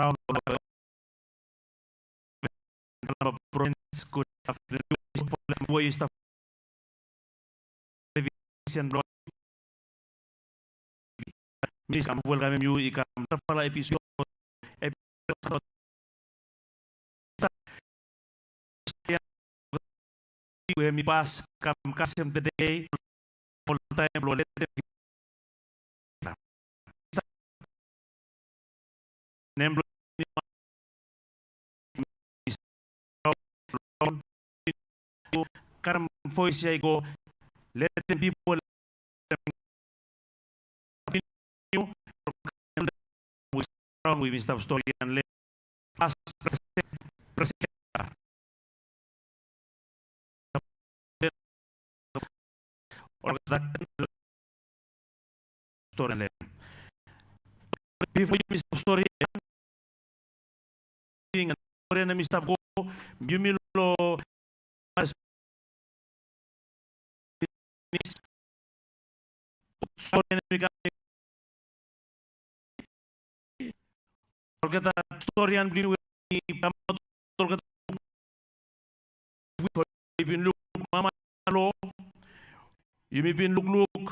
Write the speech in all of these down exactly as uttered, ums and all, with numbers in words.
raon ol provins, gud aftenun. Yu stap, yu stap, television blong mi kam welkamem yu i kam narafala episod, episod we mi pas kam kasem tede, ol taem blong letem nem blong mi karem voes ya i go, letem pipol we mi stap storian long past, present, present. Olgeta storian long. Bifo yumi stap storian, storian yumi stap go, yumi long storian yumi kam, olgeta storian blong yumi we i kamaot, olgeta we yumi bin lukluk, mama long, yumi bin lukluk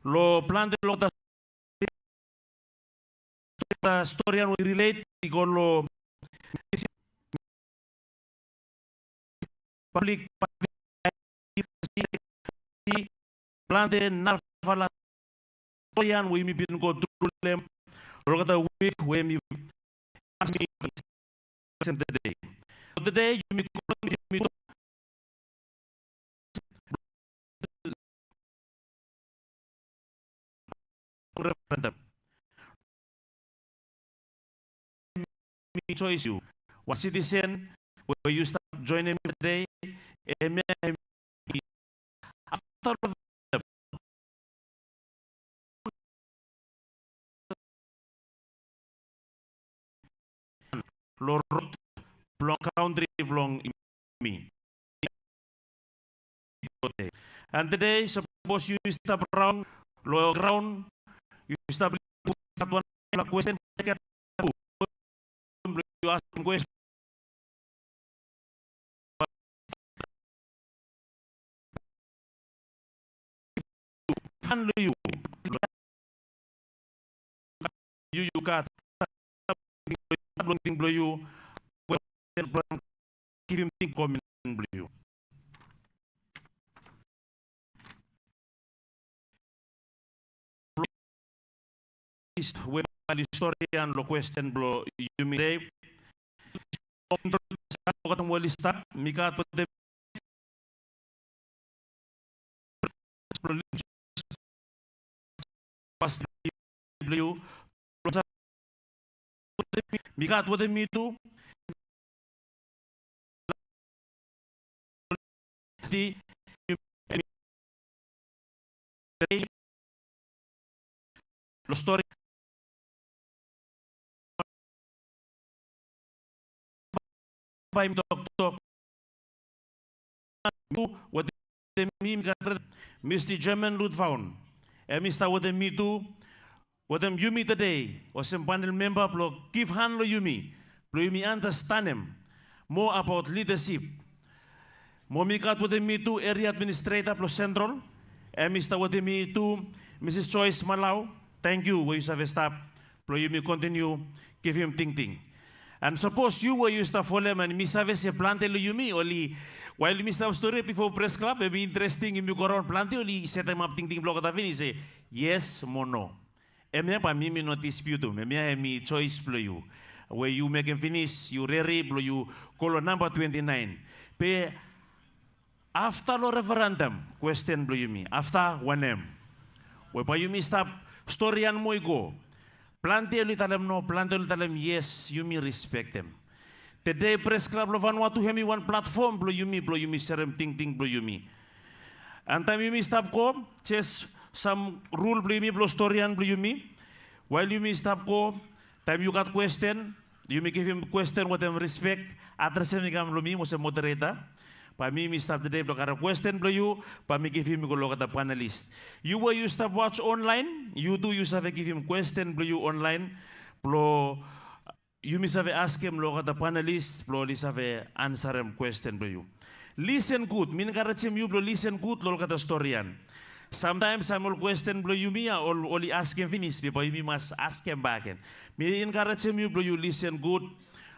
long plante long olgeta storian we i rilet i go long pablik, pablik, plante narafala storian we yumi bin go tru long hem long olgeta wik we yumi, tede. Tede yumi, yumi referendum. Mi join yu. Wan citizen we yu stap joinim mi tede, hemia hemi afta long long rod blong kantri blong yumi. An tede sapos yu stap raon long graon, yu stap, gat wanfala kwesten, yu askem kwesten. Fan long yu. Yu, yu gat long tingting blong yu, we givim tingting blong yu. List we mi storian long kwesten blong yumi tede. Olgeta we oli stap, mi gat wetem blong yu. Mi gat wetem mi tu. Long stori bae mi toktok. Wetem mi, mi gat fren, Mista German Lutvaun. Hem i stap wetem mi tu, wetem yumi tede olsem panel memba blong givhan long yumi, blong yumi andastanem moa abaot lidasip. Mo mi gat wetem mi tu eria administreta blong Sentral, hem i stap wetem mi tu, Misis Joyce Malau. Tangkiu we yu save stap blong yumi kontiniu givim tingting. An sapos yu we yu stap folem, an mi save se plante long yumi oli, wael yumi stap stori bifo pres klab, hemi interesting, yumi go raon, plante oli setemap tingting blong olgeta finis se, yes mo no. Hemia bae mi, mi no dispiutim. Hemia hemi joes blong yu. We yu mekem finis, yu redi blong yu go long namba twenti naen. Be afta long referendum, kwesten blong yumi, afta wanem? We bae yumi stap storian moa i go. Plante oli talem no, plante oli talem yes, yumi respektem. Tede Pres Klab blong Vanuatu hemi wan platfom blong yumi, blong yumi serem tingting blong yumi. An taem yumi stap go, jes sam rul blong yumi, blong storian blong yumi. Wael yumi stap go, taem yu gat kwesten, yumi givim kwesten wetem rispek, adresem i kam long mi olsem modereta. Bae mi, mi stap tede blong karem kwesten blong yu, bae mi givim i go long olgeta panelis. Yu we yu stap was onlaen, yu tu yu save givim kwesten blong yu onlaen, blong yumi save askem long olgeta panelis blong oli save ansarem kwesten blong yu. Lisen gud, mi enkarejem yu blong lisen gud long olgeta storian. Samtaem taem ol kwesten blong yumi ya ol, oli askem finis, be bae yumi mas askem bakegen. Mi enkarejem yu blong yu lisen gud,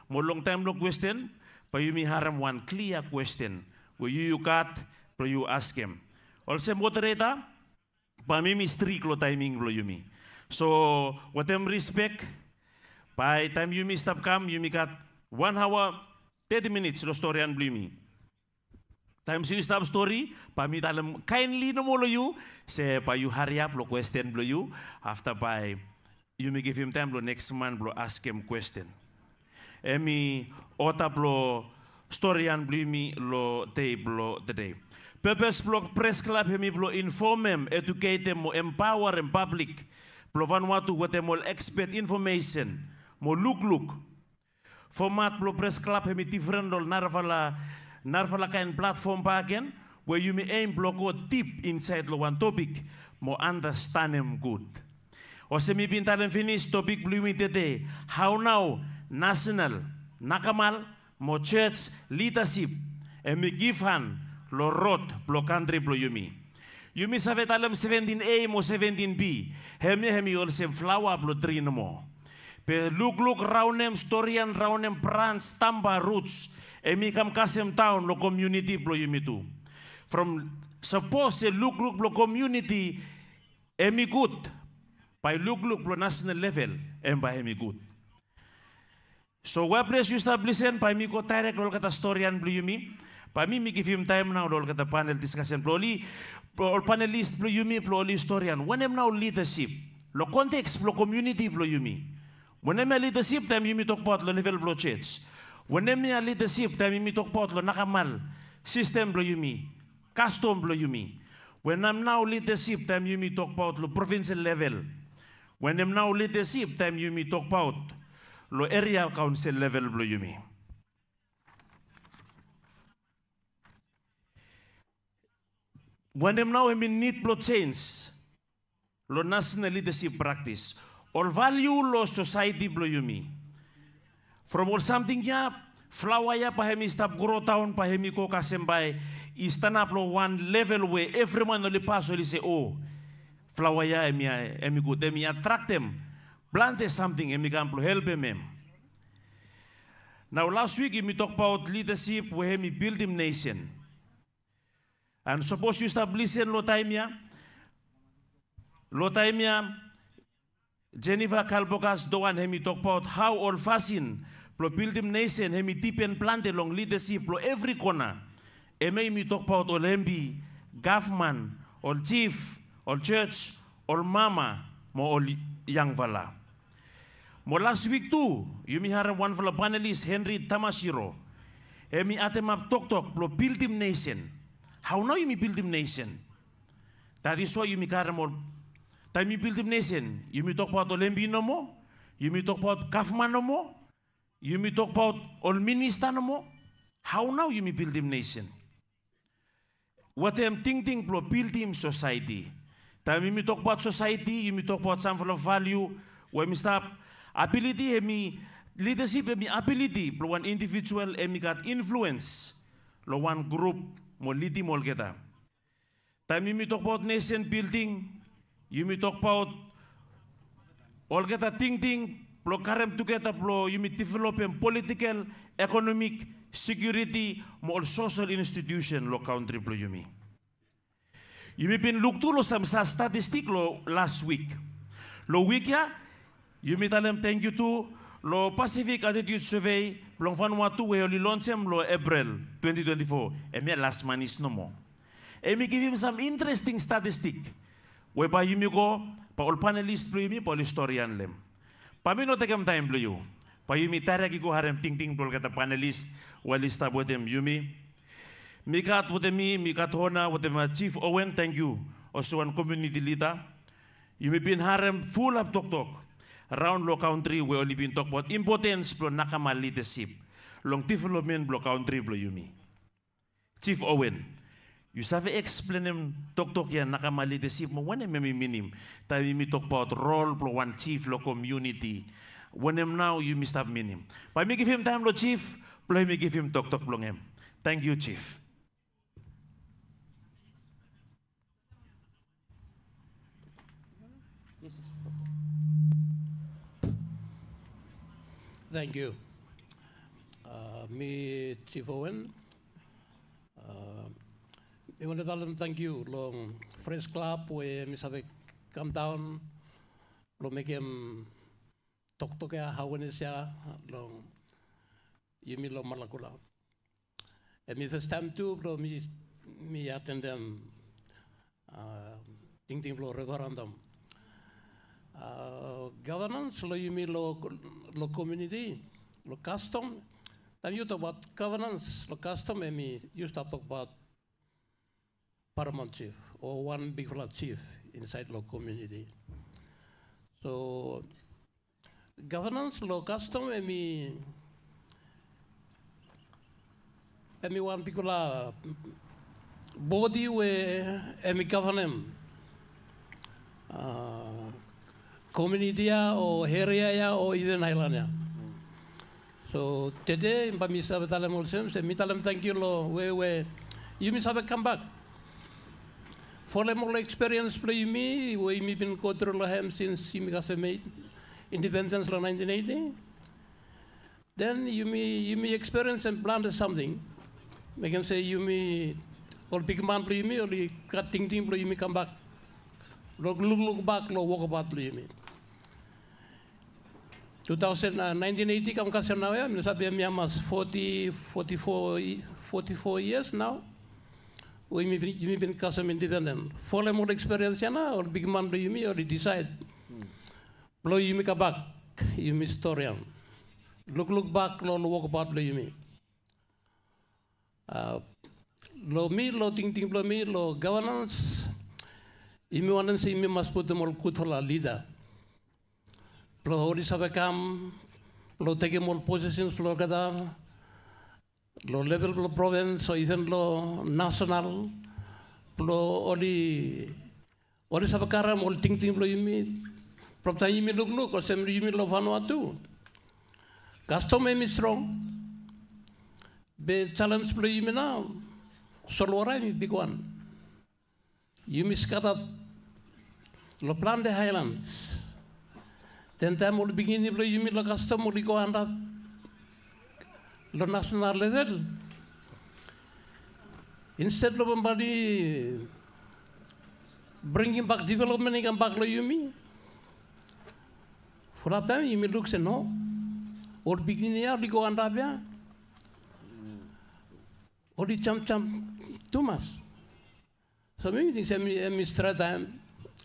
mo long taem blong kwesten, bae yumi harem wan klia kwesten we yu, yu gat blong yu askem. Olsem modereta, bae mi, mi strik long taeming blong yumi. So wetem rispek, bae taem yumi stap kam, yumi gat wan aoa teti minits long storian blong yumi. Taem se yu stap stori, bae mi talem kaenli nomo long yu se bae yu hariap long kwesten blong yu. Afta bae yumi givim taem long neks man blong askem kwesten. Hemi oda blong storian blong yumi long dei blong tede. Pepes blong Pres Klab hemi blong infomem, eduketem mo empaoarem pablik blong Vanuatu wetem ol ekspet infomesen mo lukluk. Fomat blong Pres Klab hemi difren long narafala, narafala kaen platfom bakegen, we yumi eim blong go dip insaed long wan topik mo andastanem gud. Olsem mi bin talem finis, topik blong yumi tede, hao nao nasonal, nakamal mo jos lidasip hemi givhan long rod blong kantri blong yumi. Yumi save talem seventin A mo seventin B, hemia hemi olsem flaoa blong tri nomo. Be lukluk raonem, storian raonem, brans, stamba, ruts, hemi kam kasem daon long komuniti blong yumi tu. From sapos se lukluk blong komuniti hemi gud, bae lukluk blong nasonal level hem bae hemi gud. So weples yu stap lisen, bae mi go daerek long olgeta storian blong yumi. Bae mi, mi givim taem nao long olgeta panel diskasen blong oli, ol panelis blong yumi blong oli storian wanem nao lidasip long konteks blong komuniti blong yumi. Wanem ya lidasip taem yumi tokbaot long level blong jos? Wanem ya lidasip taem yumi tokbaot long nakamal sistem blong yumi, kastom blong yumi? Wanem nao lidasip taem yumi tokbaot long provinsel level? Wanem nao lidasip taem yumi tokbaot long eria kaonsel level blong yumi? Wanem nao hemi nid blong jenj long nasonal lidasip praktis? Ol valiu long sosaeti blong yumi. From ol samting ya, flaoa ya bae hemi stap grodaon, bae hemi go kasem bae i stanap long wan level we evriwan oli pas oli se, o, flaoa ya hemi, hemi gud, hemi atraktem plante samting, hemi kam blong helpem hem. Nao las wik yumi tokbaot lidasip we hemi bildim nesen. And sapos yu stap lisen long taem ya, long taem ya, Jennifer Kalbokas Doan hemi tokbaot hao ol fasin blong bildim nesen hemi dipen plante long lidasip blong evri kona. Hemia yumi tokbaot ol empi, gavman, ol jif, ol jos, ol mama mo ol yangfala. Mo las wik tu yumi harem wanfala panelis Henry Tamashiro, hemi ademap toktok blong bildim nesen. Hao nao yumi bildim nesen? That is why yumi karem ol, taem yumi bildim nesen, yumi tokbaot ol empi nomo? Yumi tokbaot gavman nomo? Yumi tokbaot ol minista nomo? Hao nao yumi bildim nesen? Wetem tingting blong bildim sosaeti. Taem yumi tokbaot sosaeti, yumi tokbaot samfala valiu we hemi stap. Abiliti hemi, lidasip hemi abiliti blong wan indivijual hemi gat influens long wan grup mo lidim olgeta. Taem yumi tokbaot nesen bilding, yumi tokbaot olgeta tingting blong karem tugeta blong yumi developem politikel, ekonomik, sekiuriti mo ol sosel institusen long kantri blong yumi. Yumi bin luk tu long sam sa-, statistik long las wik. Long wik ya yumi talem tangkiu tu long Pacific Attitude Survey blong Vanuatu we oli lonsem long Eprel twenti twenti fo. Hemia las manis nomo. Hemi givim sam interesting statistik we bae yumi go, bae ol panelis blong yumi bae oli storian long hem. Bae mi no tekem taem blong yu. Bae yumi daerek i go harem tingting blong olgeta panelis we oli stap wetem yumi. Mi gat wetem mi, mi gat ona wetem Jif Owen, tangkiu, olsem wan komuniti lida. Yumi bin harem fulap toktok raon long kantri we oli bin tokbaot impotens blong nakamal lidasip long developmen blong kantri blong yumi. Jif Owen, yu save eksplenem toktok ya nakamal lidasip mo wanem hemi minim taem yumi tokbaot rol blong wan jif long komuniti wanem nao yumi stap minim. Bae mi givim taem long Jif blong yumi givim toktok blong hem. Tangkiu, Jif. Tangkiu. A, mi Jif Owen. A, mi wantem talem tangkiu long Fresh Club we mi save kamdaon blong mekem toktok ya, awenes ya long yumi long Malakula. Hemi fastaem tu blong mi, mi atendem, a, tingting blong referendum. A, gavenans long yumi long, long komuniti, long kastom. Taem yu tokbaot gavenans long kastom, hemi yu stap tokbaot paramaon jif o wan bigfala jif insaed long komuniti. So gavenans long kastom hemi, hemi wan bigfala bodi we hemi gavenem, a, komuniti ya o eria ya o iven aelan ya. So tede bae mi save talem olsem se mi talem tangkiu long we, we yumi save kambak folem ol ekspiriens blong yumi we yumi bin gotru long hem sins yumi kasem indipendens long naentin eiti. Den yumi, yumi ekspiriensem plante samting. Mekem se yumi, ol bigman blong yumi oli gat tingting blong yumi kambak, long lukluk bak long wokabaot blong yumi. Tu taosen, a, naentin eiti kam kasem naoia, mi no save hemi hamas, foti, foti fo, foti fo yias nao we yumi bin, yumi bin kasem indipenden. Folem ol ekspiriens ya nao ol bigman blong yumi oli disaed blong yumi kambak, yumi storian, lukluk bak long ol wokabaot blong yumi. A, long mi, long tingting blong mi, long gavenans, yumi wantem se yumi mas putum ol gudfala lida blong oli save kam blong tekem ol posisens blong olgeta long level blong provins o iven long nasonal blong oli, oli save karem ol tingting blong yumi. From taem yumi lukluk olsem yumi long Vanuatu, kastom hemi strong. Be jalenj blong yumi nao, solwota hemi bigwan. Yumi skata long plante aelans. Den taem ol pikinini blong yumi long kastom oli go antap long nasonal level, insted long bambae oli bringimbak divelopmen i kambak long yumi, fulap taem yumi luk se no, ol pikinini ya oli go antap ya, oli jamjam tumas. So mi ting se hemi, hemi stret taem,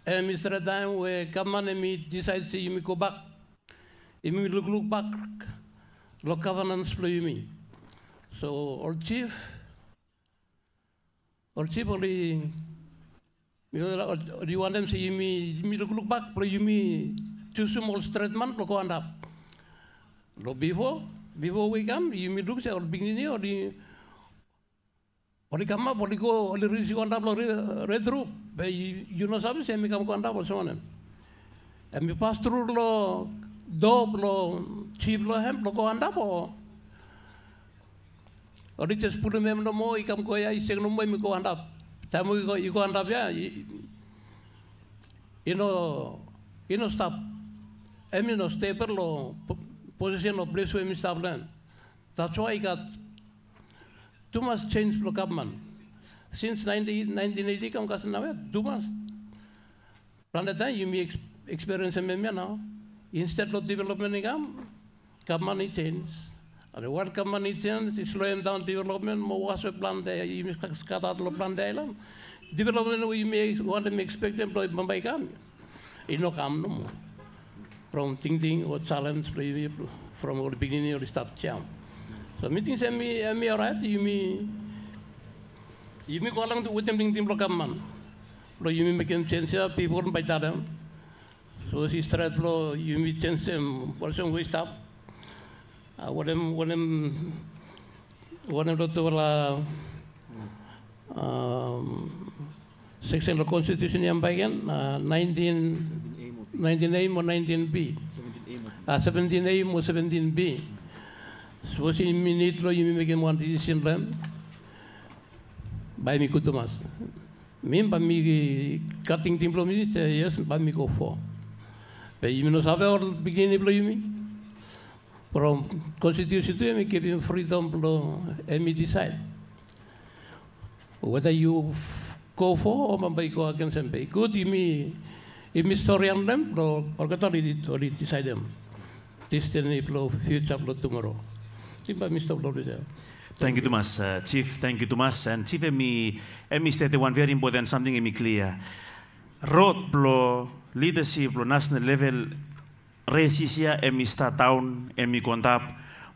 hemi stret taem we gavman hemi disaed se yumi gobak, yumi lukluk bak long gavenans blong yumi. So ol jif, ol jif oli, oli wantem se yumi, yumi lukluk bak blong yumi jusum ol stret man blong go antap. Long bifo, bifo we i kam, yumi luk se ol pikinini oli, oli kamap, oli go, oli ris i go antap long re-, red rup. Be yu, yu no save se hemi kam go antap olsem wanem. Hemi pas tru long doa blong jif blong hem blong go antap o oli jes pulum hem nomo, i kam go ya, i sek nomo, hemi go antap. Taem we i go, i go antap ya, i, i no, i no stap. Hemi no stebol long po-, posisen o ples we hemi stap long hem. That's why i gat tumas jenj blong gavman. Sins naentin, naentin eiti kam kasem naoia, tumas. Plante taem yumi eks-, ekspiriensem hemia nao. Insted long divelopmen i kam, gavman i jenj. Ol wael gavman i jenj, i sloem daon divelopmen, moa was we plante, yumi sk-, skata long plante aelan. Divelopmen we yumi eks-, wantem ekspektem blong bambae i kam, i no kam nomo. From tingting o jalenj blong yumi, from ol pikinini oli stap jam. So mi ting se hemi, hemi oraet, yumi, yumi go along wetem tingting blong gavman blong yumi mekem jenj ya, pipol bae i talem. Sapos i stret blong yumi jenjem olsem we i stap, a, wanem, wanem, wanem long tufala, am, seksen long konstitusen ya bakegen, a, naentin, naentin A mo naentin B. a seventin A mo seventin B. Sapos yumi nid blong yumi mekem wan disisen blong hem, bae hemi gud tumas. Mi bae mi gat tingting blong mi se yes, bae mi go fo. Be yumi no save ol pikinini blong yumi. From konstitusen tu hemi givim fridom blong hemi disaed weta yu go fo o bambae i go agens hem. Be i gud yumi, yumi storian long hem blong olgeta oli, oli disaedem destini blong fiuja blong tumoro. Ating bae mi stop long olsem. Tangkiu tumas, a, Jif, tangkiu tumas. And Jif, hemi, hemi stetem wan veri impoten samting, hemi klia. Rod blong lidasip long nasonal level, resis ya hemi stat daon, hemi go antap,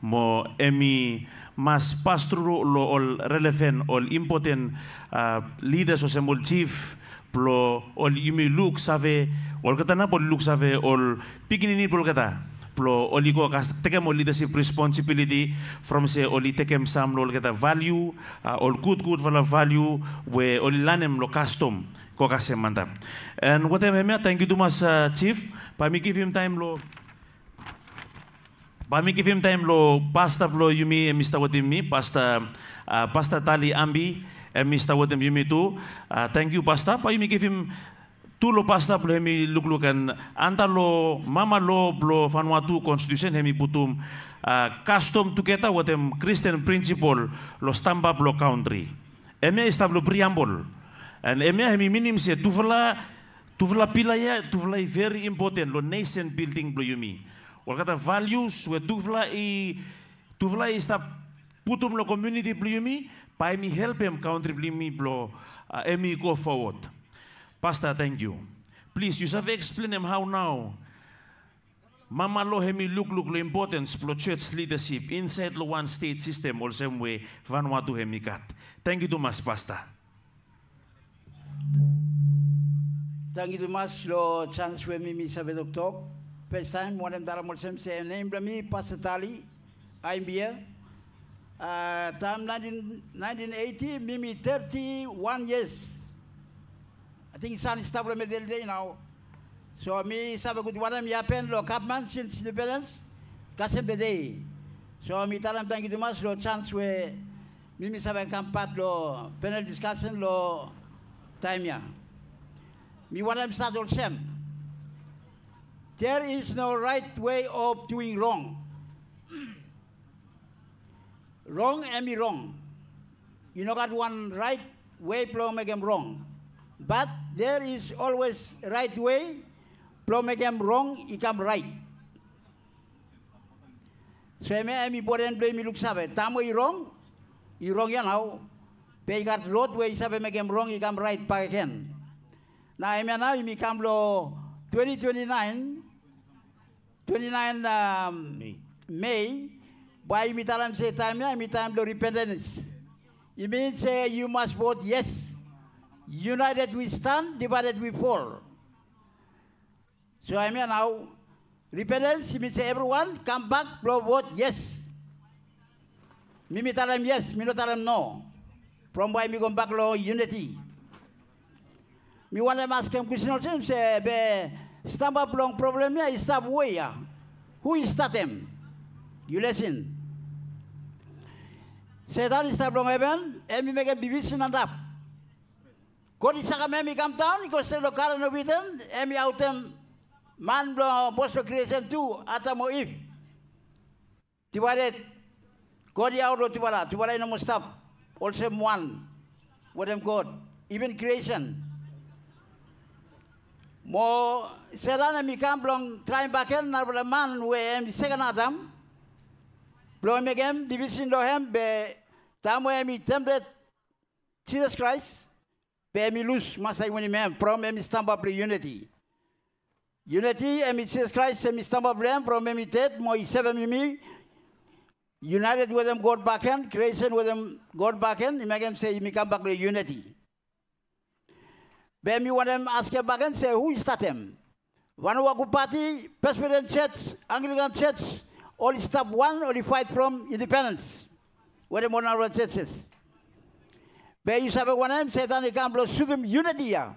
mo hemi mas pas tru long ol relevan, ol impoten, a, lidas olsem ol jif, blong ol yumi luksave olgeta nao, blong luksave ol pikinini blong olgeta, blong oli go kas-, tekem ol lidasip responsibiliti from se oli tekem sam long olgeta valiu, a, ol gudgudfala valiu we oli lanem long kastom go kasem antap. And wetem hemia, tangkiu tumas, a, Jif. Bae mi givim taem long, bae mi givim taem long pasta blong yumi, hemi stap wetem mi, pasta, a, Pasta Tali Ambi, hemi stap wetem yumi tu. A, tangkiu pasta. Bae yumi givim tu long pasta blong hemi lukluk, and anda long mama loa blong Vanuatu konstitusen, hemi putum, a, kastom tugeta wetem Kristin prinsipol long stamba blong kantri. Hemia i stap long priambol. And hemia hemi minim se tufala, tufala pila ya, tufala i veri impoten long nesen bilding blong yumi. Olgeta valius we tufala i, tufala i stap putum long komuniti blong yumi, bae hemi helpem kantri blong yumi blong, a, hemi go fowod. Pasta, tangkiu. Plis, yu save eksplenem hao nao mama loa hemi lukluk long impotens blong jos lidasip insaed long wan stet sistem olsem we Vanuatu hemi gat. Tangkiu tumas, pasta. Tangkiu tumas long janis we mi, mi save toktok. Fastaem mi wantem talem olsem se nem blong mi Pasta Tali Ambi. A, taem naentin, naentin eiti, mi, mi teti wan yias. Ating san i stap long medel dei nao. So mi save gud wanem i hapen long gavman sins indipendens kasem tede. So mi talem tangkiu tumas long janis we mi, mi save kam pat long panel diskasen long taem ya. Mi wantem stat olsem. There is no right way of doing wrong. Rong hemi rong. I no gat wan raet we blong mekem rong. But there is always right way blong mekem rong i kam raet. So hemia hemi impoten blong yumi luksave. Taem we i rong, i rong ya nao. Be i gat rod we i save mekem rong i kam raet bakegen. Nao hemia nao yumi kam long twenti twenti naen, twenti naen, a, Mei. Mei, bae yumi talem se taem ya hemi taem blong ripentens. I min se yu mas vot yes. United we stand, divided we fall. So hemia nao, ripentens i min se evriwan kambak blong vot yes. Mi, mi talem yes, mi no talem no. From bae mi gobak long yuniti. Mi wantem askem kwestin olsem se, be stamba blong problem ya i stap we ya? Hu i statem? Yu lisin. Setan i stap long heven, hemi mekem divisin antap. God i sakem hem i kamdaon, i go stret long Gaden of Iden, hemi aotem man blong bos blong kriesen tu, Adam o Iv. Divaeded. God i aot long tufala. Tufala i no moa stap olsem wan wetem God. Iven kriesen. Mo Setan hemi kam blong traem bakegen narafala man we hemi seken Adam, blong mekem divisin long hem, be taem we hemi temted Jisas Kraes, be hemi lus, Masta i winim hem from hemi stamba blong yuniti. Yuniti hemi Jisas Kraes, hemi stamba blong hem from hemi ded mo i sevem yumi. United wetem God bakegen, kriesen wetem God bakegen, i mekem se yumi kambak long yuniti. Be mi wantem askem bakegen se hu i statem? Vanuatu Pati, Presbiten Jos, Anglikan Jos, oli stap wan, oli faet from indipendens wetem ol narafala jojos. Be yu save wanem? Setan i kam blong sutum yuniti ya.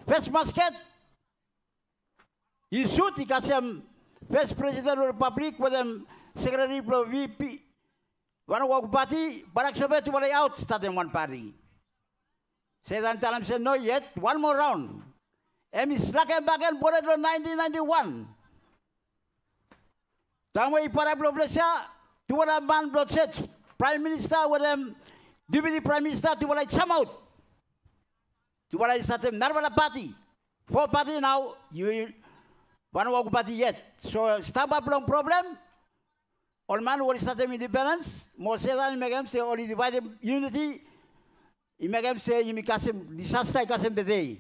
Fes masket i sut, i kasem fes presiden blong ripablik wetem sekreteri blong VP, Vanuatu Pati, Barak Sope, tufala i aot statem wan pati. Setan i talem se no yet, wan moa raon. Hemi slakem bakegen bonet long naentin naenti wan. Taem we i para blong ples ya, tufala man blong jos, praem minista wetem deputi praem minista, tufala i jamaot. Tufala i statem narafala pati. Fo pati nao, yu Vanuatu Pati yet. So stamba blong problem, ol man we oli statem indipendens, mo Setan i mekem se oli divaedem yuniti, i mekem se yumi kasem disasta i kasem tede.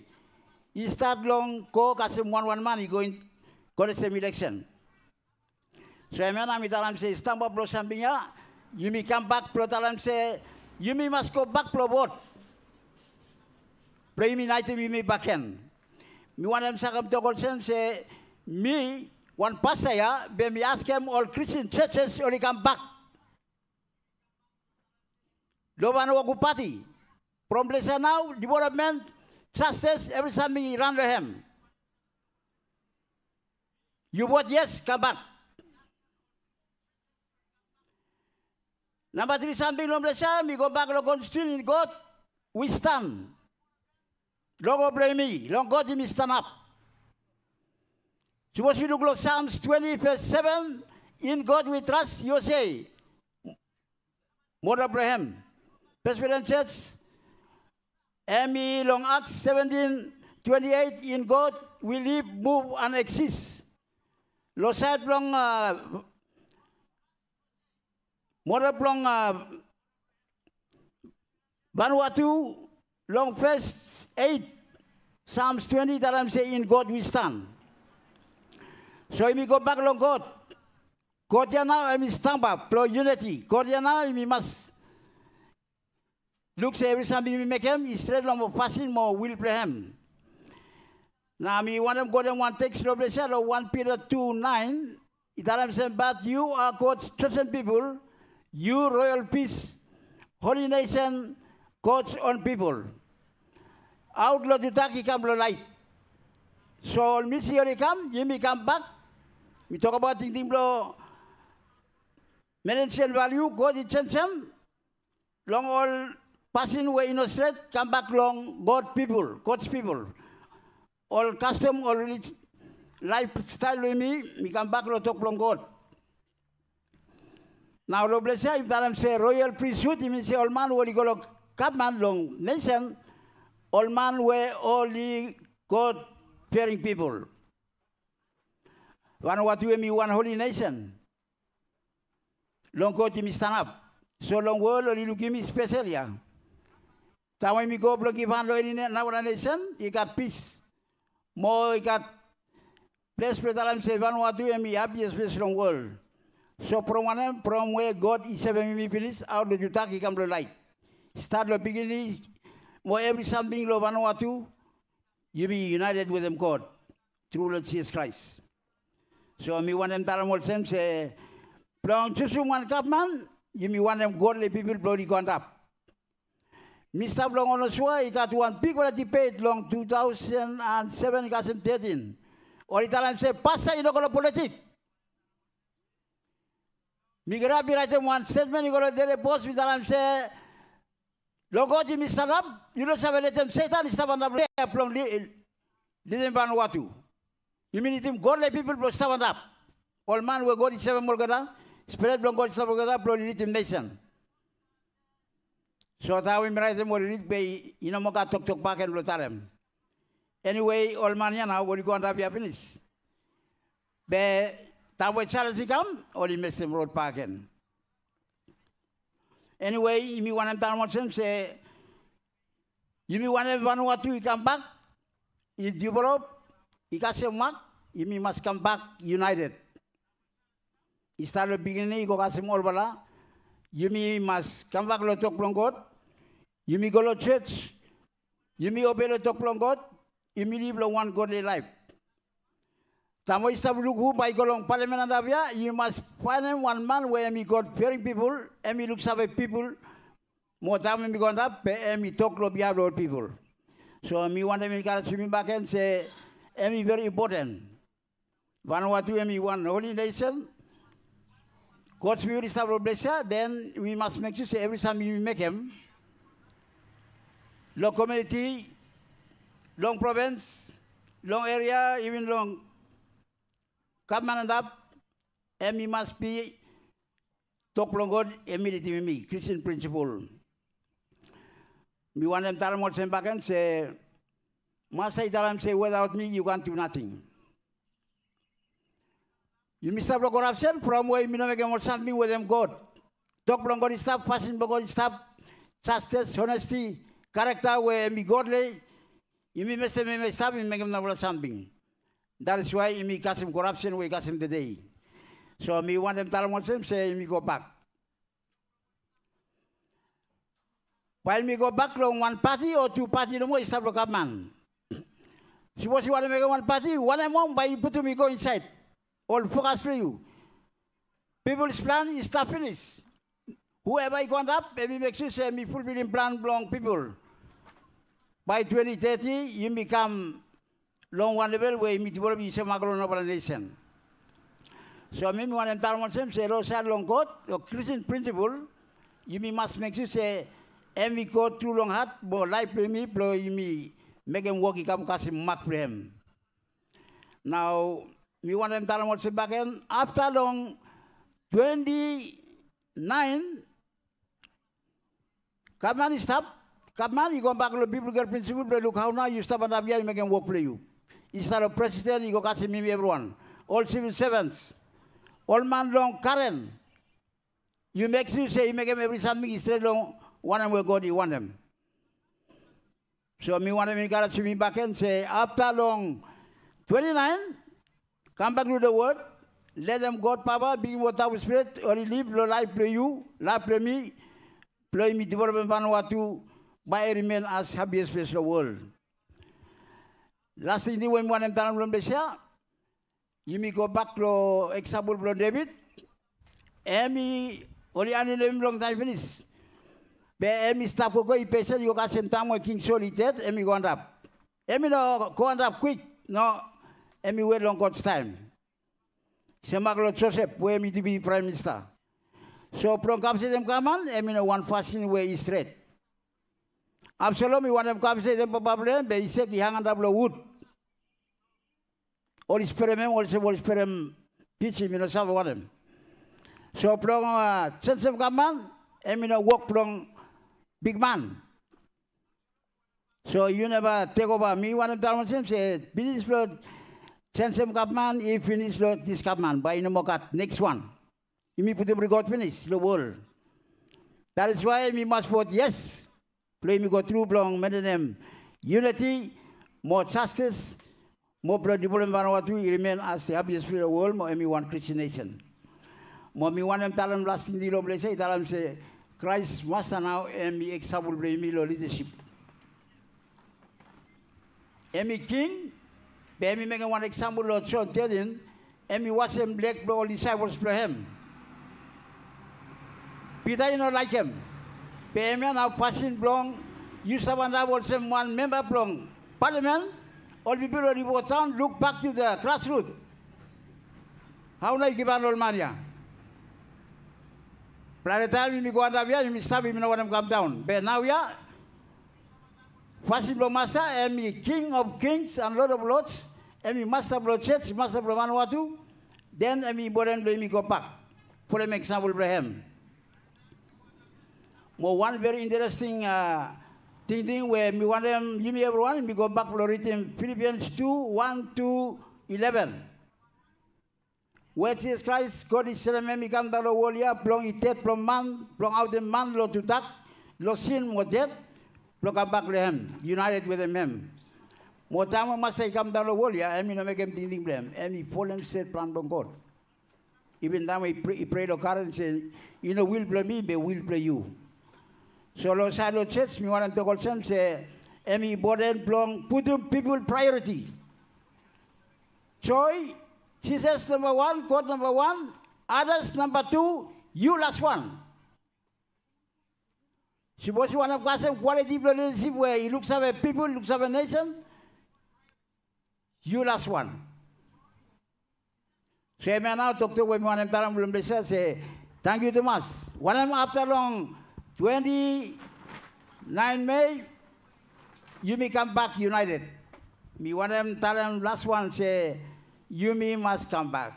I stat long go kasem wanwan man i go kontestem ileksen. So hemia nao mi talem se stamba blong samting ya, yumi kambak blong talem se yumi mas gobak blong vot blong yumi yunaetem yumi bakegen. Mi wantem sakem tok olsem se mi wan pasta ya be mi askem ol Kristin jojes oli kambak long Vanuatu Pati. From ples ya nao, developmen, jastis, evri samting i ran long hem. Yu vot yes, kambak. Namba tri samting long ples ya, mi gobak long konstitusen, in God we stand. Logo blong yumi, long God yumi stanap. Sapos yu luk long Psalms twenti ves seven, in God we trust, yu se moto blong hem. Presbyterian Church, hemi long Acts seventeen twenty-eight, in God we live, move and exist. Long saed blong, a, moto blong, a, Vanuatu, long ves eit, Psalms twenti i talem se in God we stand. So yumi gobak long God. God ya nao hemi stamba blong yuniti. God ya nao yumi mas luk se evri samting yumi mekem i stret long fasin mo wil blong hem. Nao mi wantem kotem wan teks long ples ya, long Wan Pita tu naen, i talem se, but you are God's chosen people, you royal priest, holy nation, God's own people. Aot long tudak i kam long laet. So ol misi oli kam, yumi kambak. Mi tokbaot tingting blong Melanesian valiu, God i jenjem long ol fasin we i no stret, kambak long God pipol, God's pipol. Ol kastom, ol rij laefstael blong yumi, mi kambak long tok blong God. Nao long ples ya i talem se royal pristut, i min se ol man we oli go long gavman long nesen, ol man we oli God fearing pipol. Vanuatu hemi wan holy nation. Long God yumi stanap. So long wol oli lukim yumi spesel ya. Taem we yumi go blong givhan long eni nara nesen, i gat pis. Mo i gat ples blong talem se Vanuatu hemi happiest ples long wol. So from wanem, from we God i sevem yumi finis, aot long tudak i kam long laet. Stat long pikinini mo evri samting long Vanuatu, yumi yunaeted wetem God tru long Jisas Kraes. So mi wantem talem olsem se blong jusum wan gavman, yumi wantem godly pipol blong oli go antap. Mi stap long Onosua, i gat wan bigfala dibet long tu taosen and seven i kasem tetin. Oli talem se pasta i no go long politik. Mi girap mi raetem wan stetmen i go long Dele Pos, mi talem se long God yumi stanap, yu no save letem Setan i stap antap long ya blong li-, lidim Vanuatu. Yumi nidim godly pipol blong stap antap. Ol man we God i sevem olgeta, Spirit blong God i stap olgeta blong lidim nesen. So taem we mi raetem oli rid be i no moa gat toktok bakegen blong talem. Eniwe, ol man ya nao oli go antap ya finis. Be taem we jalenj i kam, oli mestem rod bakegen. Eniwe, yumi wantem talem olsem se yumi wantem Vanuatu i kambak, i develop, i kasem mak, yumi mas kambak yunaeted. I stat long pikinini i go kasem olfala. Yumi mas kambak long tok blong God. Yumi go long jos. Yumi obei long tok blong God. Yumi liv long wan godly laef. Taem we yu stap luk hu bae i go long palamen antap ya, yu mas faenem wan man we hemi God fearing pipol, hemi luksave pipol. Mo taem hemi go antap be hemi tok long bihaef blong ol pipol. So mi wantem enkarejem yumi bakegen se hemi veri impoten. Vanuatu hemi wan holi nesen. God Spirit i stap long ples ya, den wi mas mek sua se evri samting wi mekem long komuniti, long provins, long eria, iven long gavman antap, hemi mas bi tok blong God hemi lidim yumi, Christian principle. Mi wantem talem olsem bakegen se Masta i talem se, "Without me you can do nothing." Yumi stap long korapsen from we yumi no mekem ol samting wetem God. Tok blong God i stap, fasin blong God i stap, jastis, onesti, karakta we hemi godly, yumi mestem hemi stap, yumi mekem narafala samting. That is why yumi kasem korapsen we i kasem tede. So mi wantem talem olsem se yumi gobak. Bae yumi gobak long wan pati o tu pati nomo i stap long gavman. Sapos yu wantem mekem wan pati, wanem hom bae yu putum i go insaed? Ol fokas blong yu. Pipol plan i stap finis. Whoever i go antap, hemi mek sua se hemi fulfilim plan blong pipol. Bae twenti teti, yumi kam long wan level we yumi develop i semak long narafala nesen. So mi, mi wantem talem olsem se long saed long God, long Christian principle, yumi mas mek sua se hemi go tru long hat mo laef blong yumi, blong yumi mekem wok i kam kasem mak blong hem. Nao mi wantem talem olsem bakegen, afta long twenti naen, gavman i stap, gavman i gobak long biblical principle blong luk hao nao yu stap antap ya, yu mekem wok blong yu. I stap long presiden, i go kasem yumi evriwan, ol sivil sevens, ol man long garen. Yu mek sua se yu mekem evri samting i stret long wanem we God i wantem. So mi wantem enkarejem yumi bakegen se afta long twenti naen, kambak long the word, letem God Papa, Pikinini mo Tabu Spirit oli liv long laef blong yu, laef blong mi, blong yumi developem Vanuatu bae i rimen as happiest ples long wol. Las tingting we mi wantem talem long ples ya, yumi gobak long eksampol blong Deved. Hemi oli anoentem hem longtaem finis. Be hemi stap gogo, i pesen, i go kasem taem we King Sol i ded, hemi go antap. Hemi no go antap kwik, no, hemi wet long God taem. Semak long Josef we hemi tu be praem minista. So blong kapsetem gavman, hemi no wan fasin we i stret. Absalom i wantem kapsetem papa blong hem, be i sek, i hang antap long wud. Oli sperem hem olsem oli sperem pijin, mi no save wanem. So blong, a, jenjem gavman, hemi no wok blong bigman. So yu neva tekova. Mi wantem talem olsem se, bisnis blong jenjem gavman i finis long dis gavman, bae i no moa gat neks wan. Yumi putum rekod finis long wol. That is why yumi mas vot yes blong yumi go tru blong mentenem yuniti mo jastis, mo blong developem Vanuatu i rimen as the happiest ples long wol, mo hemi wan Christian nesen. Mo mi wantem talem las tingting long ples ya, i talem se Kraes Masta nao hemi eksampol blong yumi long lidasip. Hemi king, be hemi mekem wan eksampol long Jon tetin, hemi wasem leg blong ol disaepols blong hem. Pita i no laekem. Be hemia nao fasin blong yu stap antap olsem wan memba blong palamen, ol pipol oli go daon, look back to the grassroot. Hao nao yu givhan long ol man ya? Plante taem yumi go antap ya, yumi stap, yumi no wantem kamdaon. Be naoia, fasin blong Masta, hemi King of Kings and Lord of Lords, hemi Masta blong jos, Masta blong Vanuatu, den hemi impoten blong yumi gobak folem eksampol blong hem. Mo wan veri interesting, a, tingting we mi wantem yumi evriwan, yumi gobak blong ridim Philippians tu, wan tu ileven. We Jisas Kraes, God i sendem hem i kamdaon long wol ya blong i ded blong man, blong aotem man long tudak, long sin mo ded, blong kambak long hem, united wetem hem. Mo taem we Masta i kamdaon long wol ya, hemi no mekem tingting blong hem, hemi folem stret plan blong God. Iven taem we i pre, i prei long garen se, i no will blong mi, be will blong yu. So long saed long jos, mi wantem tok olsem se, hemi impoten blong putum pipol priority. Joe, Jisas namba wan, God namba wan, others namba tu, yu las wan. Sapos yu wantem kasem kwaliti blong lidasip we i luksave pipol, luksave nesen, yu las wan. So hemia nao toktok we mi wantem talem long ples ya se tangkiu tumas. Wanem, afta long twenti naen Mei, yumi kambak iunaeted. Mi wantem talem las wan se yumi mas kambak.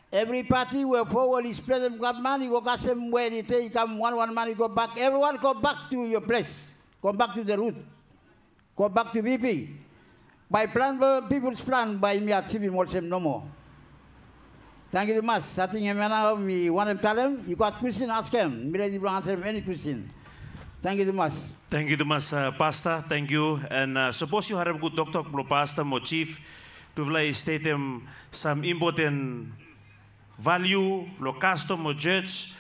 Evri pati we fo oli splitim gavman i go kasem we i kam wanwan man i go bak. Evriwan go bak tu yo ples. Go bak tu the root. Go bak tu Bibi. Bae plan blong pipol, plan bae yumi ajivim olsem nomo. Tangkiu tumas. Ating hemia nao mi wantem talem. Yu gat kwestin, askem. Mi redi blong ansarem eni kwestin. Tangkiu tumas. Tangkiu tumas, Pasta. Tangkiu. An sapos yu harem gud toktok blong Pasta mo Jif, tufala i stetem sam impoten valiu long kastom o jos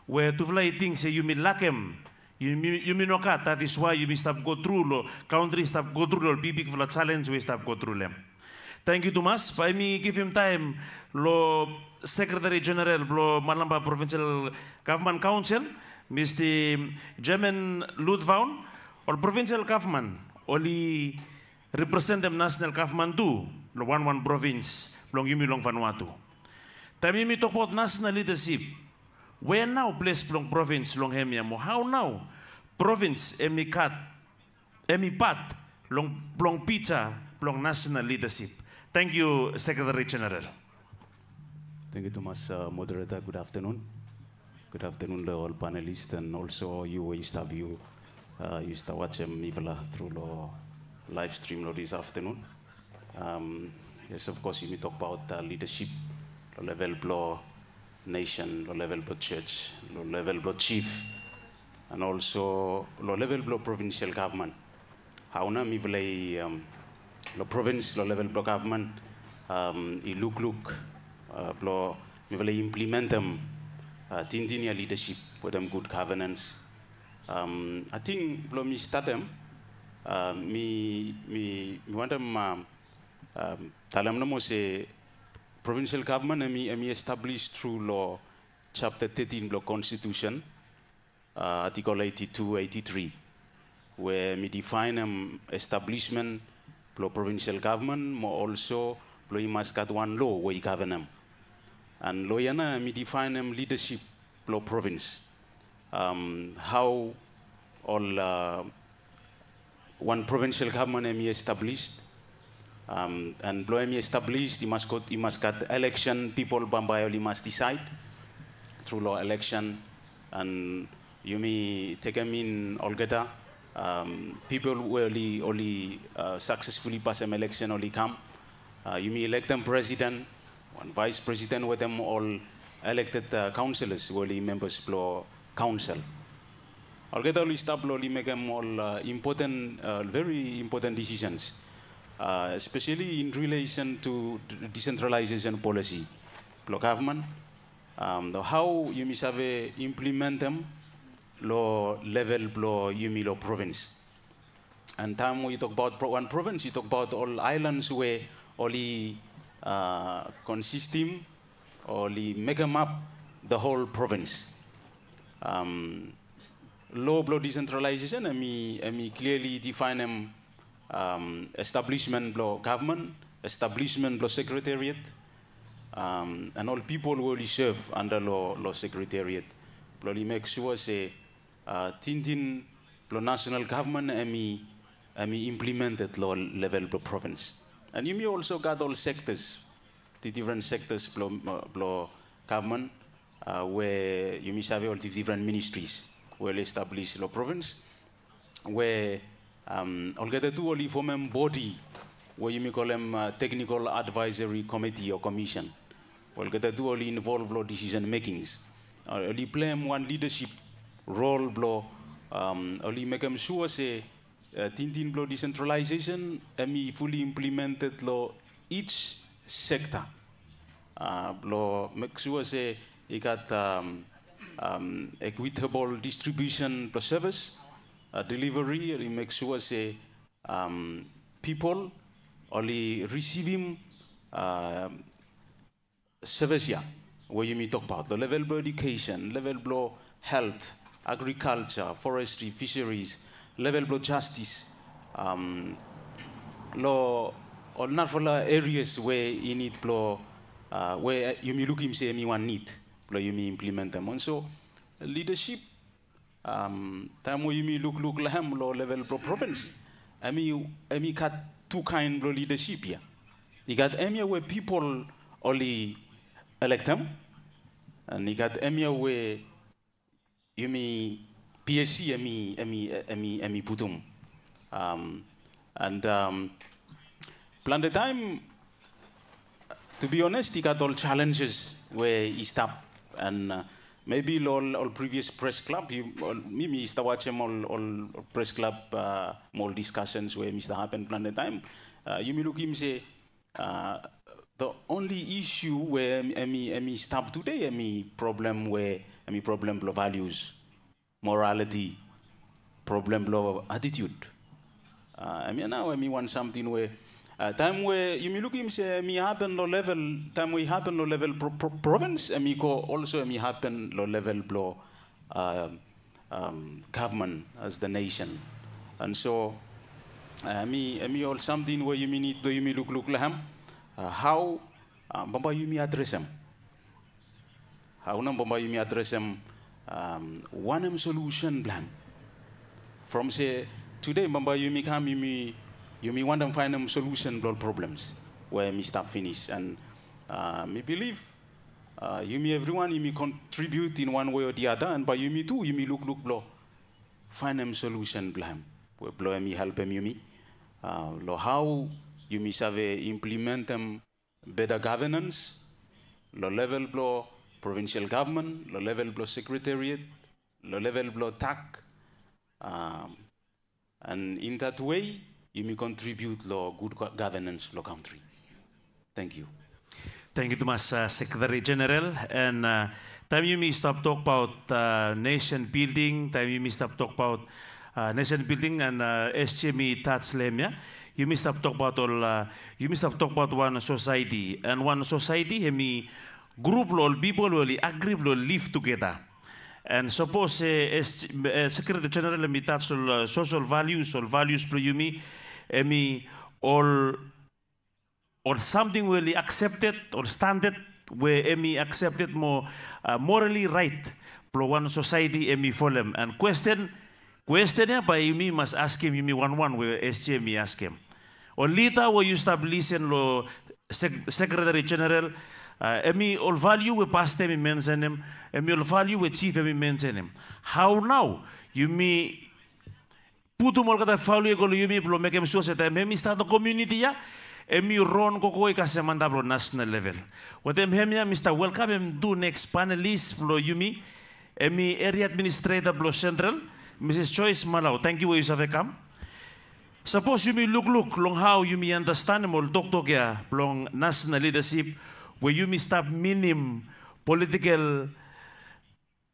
we tufala i ting se yumi lakem. Yumi, yumi no gat, that is why yumi stap go tru long, kantri stap go tru long ol bigbigfala jalenj we i stap go tru long hem. Tangkiu tumas. Bae mi givim taem long Sekretari Jeneral blong Malampa Provinsel Gavman Kaonsel, Mista German Ludvaun. Ol provinsel gavman oli representem nasonal gavman tu long wanwan provins blong yumi long Vanuatu. Taem yumi tokbaot nasonal lidasip, wea nao ples blong provins long hemia mo hao nao provins hemi gat, hemi pat long, blong pija blong nasonal lidasip? Tangkiu, Sekretari Jeneral. Tangkiu tumas, Modereta. Gud aftenun. Gud aftenun long ol panelis an olso yu we yu stap, yu, yu stap wajem mifala tru long laev strim long dis aftenun. Yes, of course, yumi tokbaot lidasip long level blong nesen, long level blong jos, long level blong jif, an olso long level blong provinsel gavman. Hao nao mifala i, long provins, long level blong gavman, i lukluk blong mifala i implimentem tingting ya, lidasip wetem gud gavenens. Ating blong mi statem, mi, mi, mi wantem talem nomo se provinsel gavman hemi, hemi establis tru long japta tetin blong Konstitusen, Atikol eiti tu, eiti tri, we hemi difaenem establismen blong provinsel gavman mo olso blong i mas gat wan loa we i gavenem. An loa ya nao hemi difaenem lidasip blong provins. Hao ol wan provinsel gavman hemi establis. An blong hemi establis, i mas gat, i mas gat eleksen, pipol bambae oli mas disaed tru long eleksen. An yumi tekem in olgeta pipol we oli, oli saksesfuli pasem eleksen oli kam. Yumi elektem presiden, wan vaes presiden wetem ol elekted kaonselas we oli membas blong kaonsel. Olgeta oli stap blong oli mekem ol impoten, veri impoten disisens, espeseli in rilesen tu disentralaesesen polisi blong gavman. Hao yumi save implimentem long level blong yumi long provins. An taem we yu tokbaot wan provins, yu tokbaot ol aelans we oli konsistem, oli mekemap the whole provins. Loa blong disentralaesesen hemi, hemi kliali difaenem establismen blong gavman, establismen blong sekretariat, an ol pipol we oli sev anta long, long sekretariat, blong oli mek sua se tingting blong nasonal gavman hemi, hemi implimented long level blong provins. An yumi olso gat ol sektas, difdifren sektas blong, blong gavman, we yumi save ol difdifren ministris we oli establis long provins, we olgeta tu oli fomem bodi we yumi kolem Teknikol Advaeseri Komiti o Komisen. Olgeta tu oli involv long disisen mekings. Oli pleim wan lidasip rol blong oli mekem sua se tingting blong disentralaesesen hemi fuli implimented long each sekta. Blong mek sua se i gat ekwitebol distribiusen blong sevis deliveri, oli mek sua se pipol oli risivim sevis ya we yumi tokbaot long level blong edukesen, level blong helt, agrikalja, forestri, fiseris, level blong jastis, long ol narafala areas we i nid blong, uh, we yumi lukim se hemi wan nid blong yumi implementem. And so, leadership, um, taem we yumi lukluk long hem long level blong provins, hemi, hemi gat tu kaen blong leadership ia. I gat hemia we pipol oli elektem, and i gat hemia we yumi, P S C hemi, hemi, hemi, hemi putum. Um, and, um, plante taem, to be honest, i gat ol challenges we i stap, and, uh, maybe long ol, ol previous press club, yu, ol, mi, mi stap wajem ol, ol press club, uh, mo ol discussions we hemi stap hapen plante taem. Uh, yumi lukim se, uh, the only issue we hemi, hemi, hemi stap tede, hemi problem we, hemi problem blong values, morality, problem blong attitude. Uh, hemia nao hemi wan samting we, uh, taem we yumi lukim se hemi hapen long level, taem we i hapen long level pro-, pro-, provins, hemi go also hemi hapen long level blong, uh, um, government as the nation. And so, uh, hemi, hemi ol samting we yumi nid blong yumi lukluk long hem, uh, hao, uh, bambae yumi adresem. Hao nao bambae yumi adresem, um, wanem solution blong hem. From se tede bambae yumi kam, yumi, yumi wantem faenem solution blong ol problems we hemi stap finis. And, uh, mi bilif, uh, yumi evriwan yumi contribute in one way or the other, and bae yumi tu yumi lukluk blong faenem solution blong hem we blong hemi helpem yumi, uh, long hao yumi save implementem better governance long level blong provincial government, long level blong secretariat, long level blong tak, um, and in that way yumi contribute long good go-, governance long kantri. Thank you. Tangkiu tumas, uh, Sekretari Jeneral. And, uh, taem yumi stap tokbaot, uh, nation building, taem yumi stap tokbaot, uh, nation building and, uh, S G M i tas long hem ia, yumi stap tokbaot ol, uh, yumi stap tokbaot wan sosaeti. And wan sosaeti hemi grup blong ol pipol we oli agri blong liv tugeta. And sapos, eh, eh, Sekretari Jeneral hemi tas long, uh, social values, ol values blong yumi, hemi ol, ol samting we oli accepted, ol standard we hemi accepted mo, uh, morally right blong wan sosaeti hemi folem. And kwesten, kwesten ia bae yumi mas askem yumi wanwan we S G M i askem. Ol lida we yu stap lisen long Sek-, Sekretari Jeneral, uh, hemi ol valiu we pasta hemi mensenem, hemi ol valiu we jif hemi mensenem. Hao nao yumi putum olgeta valiu ia i go long yumi blong mekem sua se taem hemi stat long komuniti ia, hemi ron gogo i kasem antap long nasenal level. Wetem hemia mi stap welkamem tu neks panelis blong yumi, hemi Area Administrator blong Central, Misis Joyce Malau. Tangkiu we yu save kam. Sapos yumi lukluk long hao yumi andastanem ol toktok ia blong nasenal lidasip we yumi stap minim politikel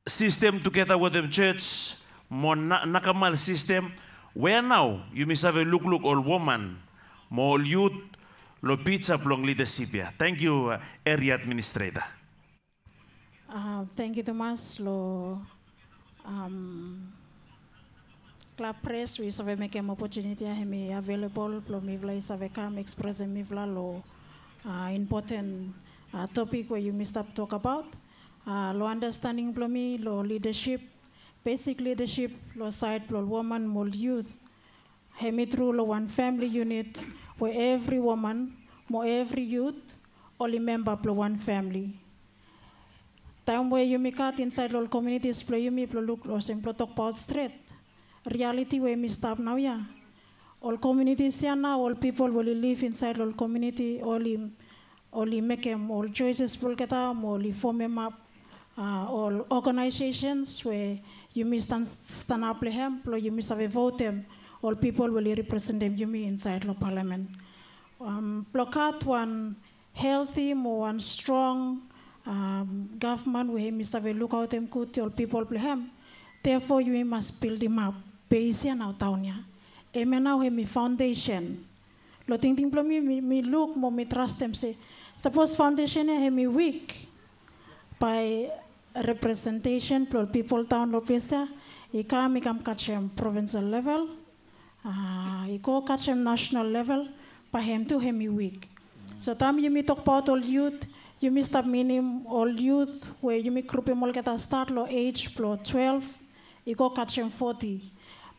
sistem tugeta wetem jos mo na-, nakamal sistem, wea nao yumi save lukluk ol woman mo ol yut long pija blong lidasip ia? Tangkiu, uh, Area Administrator. Uh, tangkiu tumas long, um, Klab Pres we yu save mekem opotuniti ia hemi avelabol blong mifala i save kam ekspresem mifala long, uh, impoten, uh, topik we yumi stap tokbaot. Uh, long andastaning blong mi long lidasip, besik lidasip long saed blong ol woman mo ol yut, hemi tru long wan famili yunit we evri woman mo evri yut oli memba blong wan famili. Taem we yumi gat insaed long ol komunitis blong yumi blong luk olsem blong tokbaot stret, rialiti we hemi stap naoia, ol komunitis ia nao, ol pipol we oli liv insaed long ol komuniti oli, oli mekem ol joeses blong olgeta mo oli fomemap, uh, ol oganaesesens we yumi stan-, stanap long hem blong yumi save votem ol pipol we oli representem yumi insaed long palamen. Um, blong gat wan helti mo wan strong, um, gavman we hemi save lukaotem gud ol pipol blong hem. Therefore yumi mas bildimap bes ia nao daon ia. Hemia nao hemi faondesen. Long tingting blong mi, mi, mi luk mo mi trastem se sapos faondesen ia hemi wik, bae representesen blong ol pipol daon long ples ia i kam, i kam kasem provinsel level, uh, i go kasem nasenal level, bae hem tu hemi wik. So taem yumi tokbaot ol yut, yumi stap minim ol yut we yumi grupim olgeta stat long ej blong twelef i go kasem foti.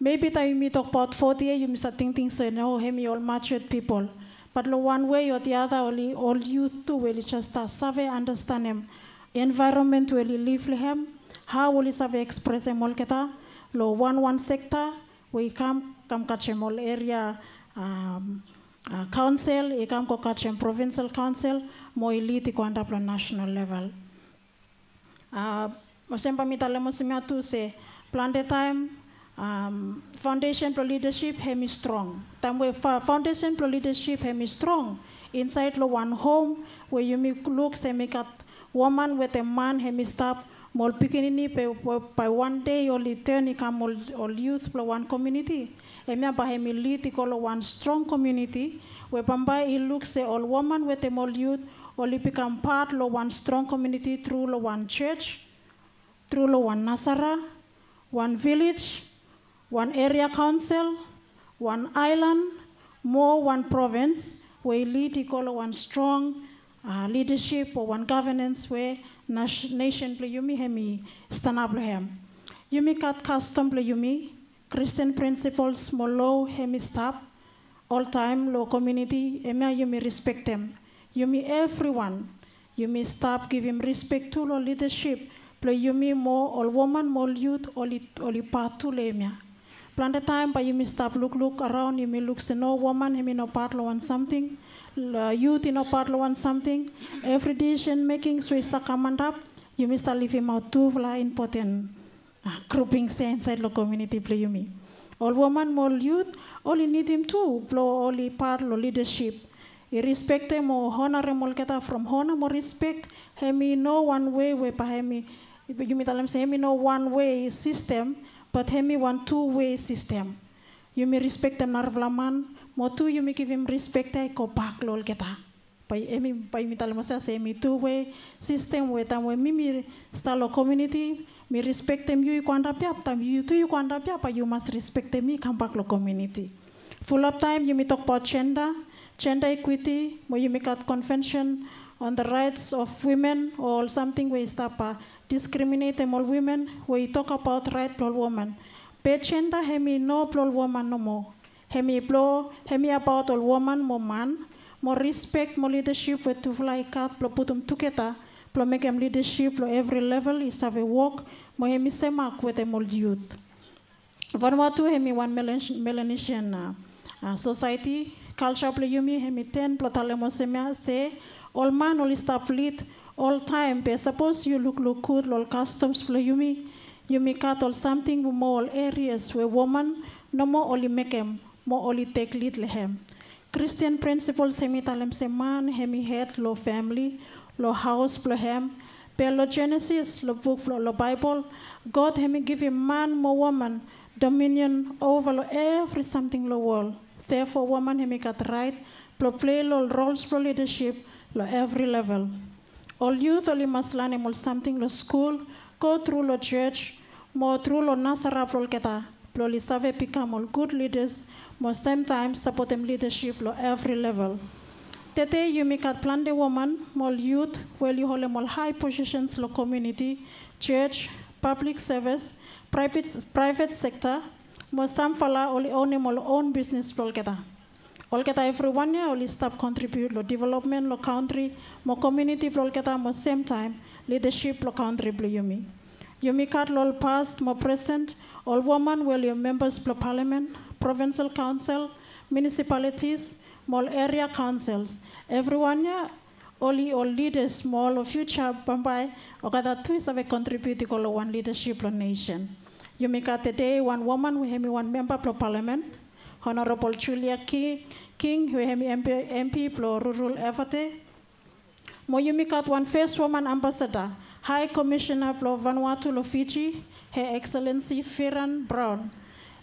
Mebi taem yumi tokbaot foti ya, yumi stap tingting se no, hemi ol matured pipol. Bat long wan wei o the other, oli ol yut tu we oli jes stap save andastanem envaeronmen we oli liv long hem, hao oli save ekspresem olgeta long wanwan sekta we i kam, kam kasem ol eria, am, a, kaonsel, i kam go kasem provinsel kaonsel, mo i lid i go antap long nasenal level. A, olsem bae mi talem olsem ya tu se, plante taem, am, faondesen blong lidasip hemi strong. Taem we fa-, faondesen blong lidasip hemi strong, insaed long wan hom we yumi luk se hemi gat woman wetem man hemi stap, mo ol pikinini bae, bae, bae wan dei oli ten i kam ol, ol yut blong wan komuniti. Hemia bae hemi lid i go long wan strong komuniti, we bambae i luk se ol woman wetem ol yut oli bikam pat long wan strong komuniti tru long wan jos, tru long wan nasara, wan vilej, wan eria kaonsel, wan aelan, mo wan provins, we i lid i go long wan strong, a, lidasip o wan gavenens we nas-, nesen blong yumi hemi stanap long hem. Yumi gat kastom blong yumi, Kristin prinsipols mo loa hemi stap oltaem long komuniti, hemia yumi rispektem. Yumi evriwan, yumi stap givim rispek tu long lidasip blong yumi mo ol woman mo ol yut oli, oli pat tu long hemia. Plante taem bae yumi stap lukluk araon, yumi luk se no, woman hemi no pat long wan samting, l-, yut i no pat long wan samting. Evri disisen mekings we i stap kam antap, yumi stap livimaot tufala impoten, a, grupings ya insaed long komuniti blong yumi. Ol woman mo ol yut oli nidim tu blong oli pat long lidasip. I rispektem o onarem olgeta from ona mo rispek, hemi no wan wei we bae hemi, yumi talem se hemi no wan wei sistem, bat hemi wan tu wei sistem. Yumi rispektem narafala man, mo tu yumi givim rispek ya i gobak long olgeta. Bae hemi, bae yumi talem olsem se hemi tu wei sistem we taem we mi, mi stap long komuniti, mi rispektem yu i go antap ya, taem yu tu i go antap ya, bae yu mas rispektem mi kambak long komuniti. Fulap taem yumi tokbaot jenda, jenda ikwiti, mo yumi gat Convention on the Rights of Women, o ol samting we i stap, a, diskriminetem ol wimen, we i tokbaot raet blong ol woman. Be jenda hemi no blong ol woman nomo. Hemi blong, hemi abaot ol woman mo man, mo rispek mo lidasip we tufala i gat blong putum tugeta blong mekem lidasip long evri level i save wok, mo hemi semak wetem ol yut. Vanuatu hemi wan Melan-, Melanesian, a, a, sosaeti. Kalja blong yumi hemi ten blong talem olsem ya se ol man oli stap lid oltaem, be sapos yu lukluk gud long ol kastoms blong yumi, yumi gat ol samting mo ol erias we woman nomo oli mekem mo oli tek lid long hem. Kristin prinsipols hemi talem se man hemi hed long famili, long haos blong hem. Be long Jenesis, long buk blong, long Baebol, God hemi givim man mo woman dominion ova long evri samting long wol. Therefore, woman hemi gat raet blong plei long ol rols blong lidasip long evri level. Ol yut oli mas lanem ol samting long skul, go tru long jos, mo tru long nasara blong olgeta, blong oli save bikam ol gud lidas, mo semtaem sapotem lidasip long evri level. Tede yumi gat plante woman mo ol yut we oli holem ol hae posisens long komuniti, jos, pablik sevis, praevet, praevet sekta, mo samfala oli onem ol own bisnes blong olgeta. Olgeta evriwan ya oli stap kontribiut long developmen long kantri mo komuniti blong olgeta mo semtaem lidasip blong kantri blong yumi. Yumi gat long ol past mo present ol woman we oli membas blong palamen, provinsel kaonsel, munisipalitis, mo ol eria kaonsels. Evriwan ya oli ol lidas mo ol long fiuja bambae olgeta tu i save kontribiut i go long wan lidasip blong nesen. Yumi gat tede wan woman we hemi wan memba blong palamen, Honorabol Julia Ki-, King, we hemi MP, MP blong Rural Efate. Mo yumi gat wan fes woman ambasada, Hae Komisena blong Vanuatu long Fiji, Her Excellency Firan Brown.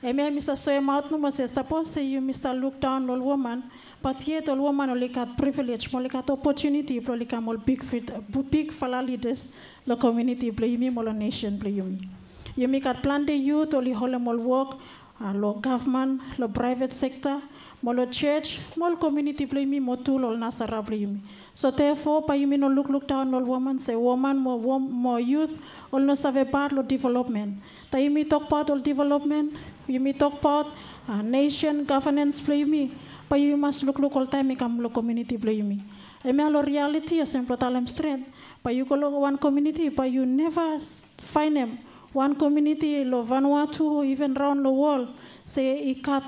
Hemia hemi stap soemaot nomo se sapos se yumi stap lukdaon long ol woman, bat yet ol woman oli gat privilej mo oli gat opotuniti blong oli kam ol big fit-, bigfala lidas long komuniti blong yumi mo long nesen blong yumi. Yumi gat plante yut oli holem ol wok a, lo gavman, lo praevet sekta, mo lo jos, mo ol komuniti blong yumi, mo tu lo ol nasara blong yumi. So therefore bae yumi no lukluk daon lo ol woman se woman mo, wom-, mo yut oli no save pat lo developmen. Taem yumi tokbaot ol developmen, yumi tokbaot, a, nesen gavenens blong yumi, bae yumi mas lukluk oltaem i kam lo komuniti blong yumi. Hemia lo rialiti, olsem blong talem stret, bae yu go lo wan komuniti bae yu neva s-, faenem wan komuniti lo Vanuatu o iven raon lo wol se i gat,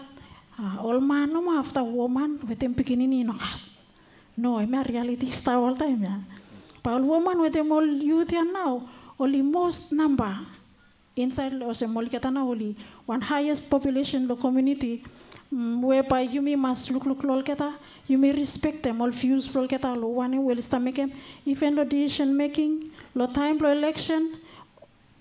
a, ol man nomo afta woman wetem pikinini i no gat. No, hemia rialiti i stap oltaem ia. Bae ol woman wetem ol yut ia nao oli mos namba insaed, olsem olgeta nao oli wan haes populesen lo komuniti, mm, we bae yumi mas lukluk lo olgeta, yumi rispektem ol vius blo olgeta lo wanem we oli stap mekem, iven lo disisen meking, lo taem blo eleksen,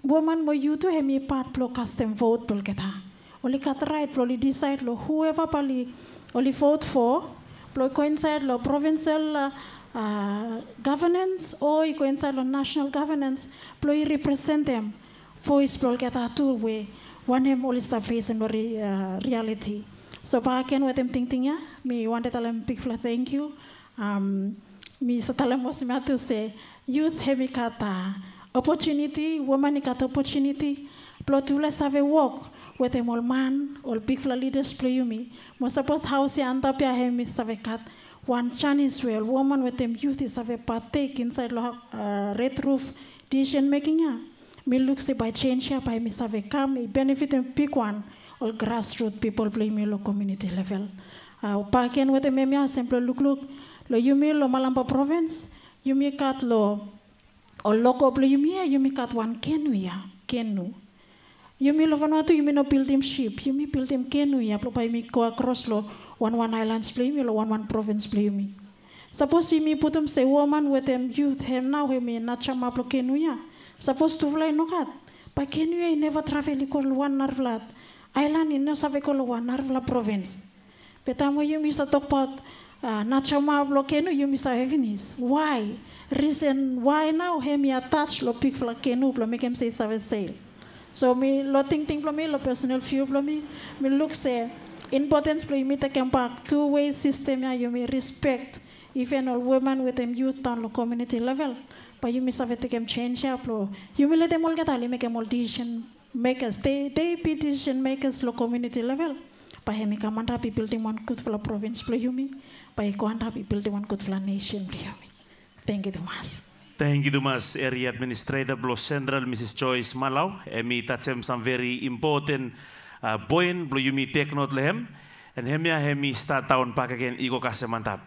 woman mo yut tu hemi pat blo kastem vot blo olgeta. Oli gat raet blo oli disaed lo hueva bae oli, oli vot fo, blo i go insaed lo provinsel, a, a, gavenens o i go insaed lo nasonal gavenens, blo i representem voes blo olgeta tu we wanem oli stap fesem lo ri-, a, rialiti. So bakegen wetem tingting ia, mi wantem talem bigfala tangkiu. Am, mi save talem olsem ia tu se yut hemi gat, a, opotuniti, woman i gat opotuniti blo tufala i save wok wetem ol man, ol bigfala lidas blo yumi. Mo sapos haos ia antap ia hemi save gat wan janis we ol woman wetem yut i save patek insaed lo, a, red ruf disisen meking ia, mi luk se bae jens ia bae hemi save kam i benefitem bigwan ol grasrut pipol blo yumi lo komuniti level. A, bakegen wetem hemia, olsem blo lukluk lo yumi lo Malampa provins, yumi gat lo ol logo blo yumi ia, yumi gat wan kenu ia, kenu. Yumi lo Vanuatu yumi no bildim sip, yumi bildim kenu ia blo bae yumi go akros lo wanwan aelans blo yumi, lo wanwan provins blo yumi. Sapos yumi putum se woman wetem yut hem nao hemi najama blo kenu ia, sapos tufala i no gat, bae kenu ia i neva travel i go lo wan narafala aelan, i no save go lo wan narafala provins. Be taem we yumi stap tokbaot, a, najama blo kenu, yumi save finis wae, risen wae nao hemi atas lo bigfala kenu blo mekem se i save sel. So mi, lo tingting blo mi, lo pesonal viu blo mi, mi luk se impotens blo yumi tekembak tu wei sistem ia, yumi rispek iven ol woman wetem yut daon lo komuniti level, bae yumi save tekem jens ia blo yumi letem olgeta oli mekem ol disisen mekas, dei, dei bi disisen mekas lo komuniti level, bae hemi kam antap i bildim wan gudfala provins blo yumi, bae i go antap i bildim wan gudfala nesen blo yumi. Tangkiu tumas. Tangkiu tumas, Area Administrator blo Central, Misis Joyce Malau. Hemi tajem sam veri impoten, a, poen blo yumi tek not lo hem. An hemia hemi stat daon bakegen i go kasem antap.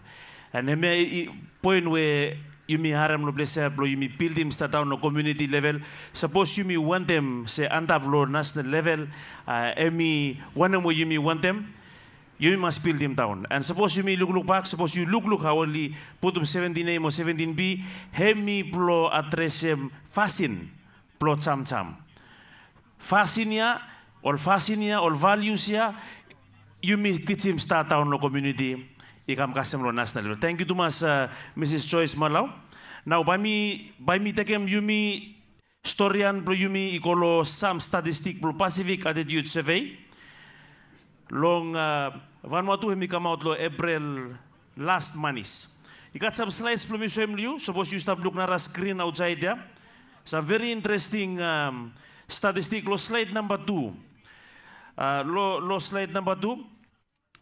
An hemia i, i poen we yumi harem lo ples ia blo yumi bildim stat daon lo komuniti level. Sapos yumi wantem se antap lo nasonal level, a, hemi wanem we yumi wantem, yumi mas bildim daon. An sapos yumi lukluk bak, sapos yu lukluk hao oli putum seventin A mo seventin B, hemi blo adresem fasin blo jamjam. Fasin ia, ol fasin ia, ol valius ia, yumi tijim stat daon lo komuniti, i kam kasem lo nasonal level. Tangkiu tumas, a, Misis Joyce Malau. Nao bae mi, bae mi tekem yumi storian blo yumi i go lo sam statistik blo Pacific Attitude Survey. Long, a, Vanuatu hemi kamaot lo Epril las manis. I gat sam slaeds blo mi soem lo yu, sapos yu stap luk nara skrin aotsaed ia. Sam veri interesting, am, statistik lo slaed namba tu. A, lo, lo slaed namba tu.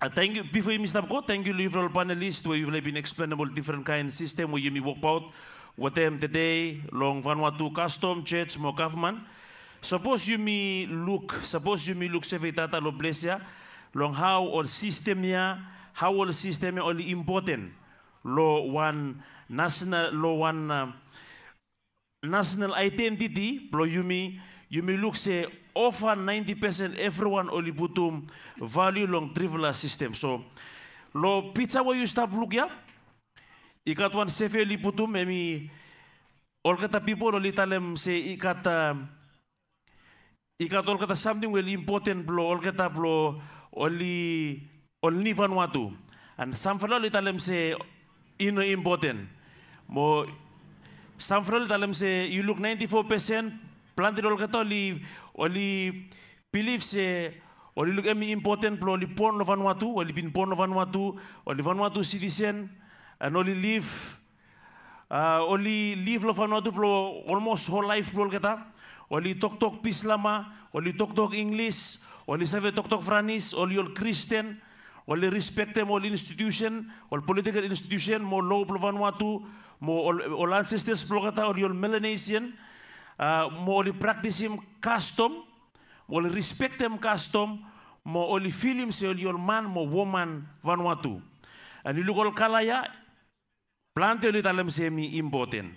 A, tangkiu, bifo yumi stap go, tangkiu lo yufala ol panelis we yufala i bin eksplenem ol difren kaen sistem we yumi wokbaot wetem tede long Vanuatu, kastom, jos mo gavman. Sapos yumi luk, sapos yumi luk save data lo ples ia, long hao ol sistem ia, hao ol sistem ia oli impoten lo wan nasonal, lo wan, a, nasonal aedentiti blo yumi, yumi luk se ova naenti pesen evriwan oli putum valiu long trifala sistem. So lo pija we yu stap luk ia, i gat wan seve oli putum, hemi olgeta pipol oli talem se i gat, a, i gat olgeta samting we oli impoten blo olgeta blo oli, oli ni Vanuatu. An samfala oli talem se i no impoten. Mo samfala oli talem se yu luk naenti fo pesen, plante lo olgeta oli, oli bilif se Oli luk hemi impoten blong oli bon long Vanuatu, oli bin bon long Vanuatu, oli Vanuatu citizen, and oli liv, a, oli liv long Vanuatu blong olmos hol laef blong olgeta. Oli toktok Bislama, oli toktok Inglis, oli save toktok Franis, oli ol Kristin, oli rispektem ol institusen, ol politikel institusen mo loa blong Vanuatu, mo ol, ol ansestas blong olgeta oli ol Melanesian, a, mo oli praktisim kastom, mo oli rispektem kastom, mo oli filim se oli ol man mo woman Vanuatu. And yu luk ol kala ya, plante oli talem se hemi impoten.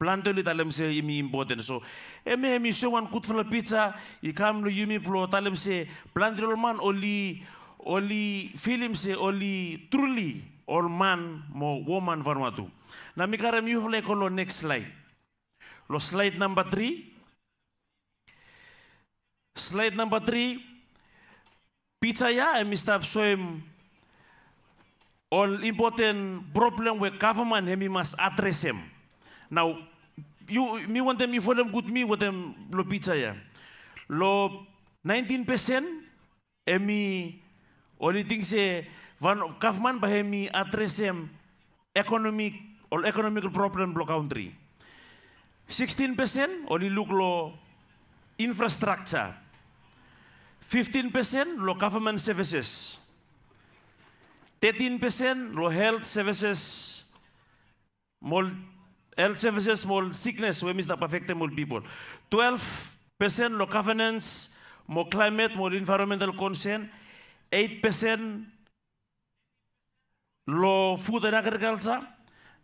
Plante oli talem se hemi impoten. So, hemia hemi soem wan gudfala pija i kam long yumi blong talem se plante ol man oli, oli filim se oli truli ol man mo woman Vanuatu. Nao mi karem yufala i go long neks slaed. Long slaed namba tri. Slaed namba tri. Pija ya hemi stap soem ol impoten problem we gavman hemi mas adresem. Nao, yu, mi wantem yu folem gud mi wetem long pija ya. Long naentin pesen, hemi, oli ting se Van, gavman bae hemi adresem ekonomik, ol ekonomikal problem blong kantri. Sikstin pesen oli luk long infrastrakja. Fiftin pesen long gavman sevises. Tetin pesen long helt sevises, mo ol helt sevises mo ol siknes we hemi stap afektem ol pipol. Twelef pesen long gavenens mo klaemet mo ol envaeronmental konsen. Eit pesen long food and agriculture,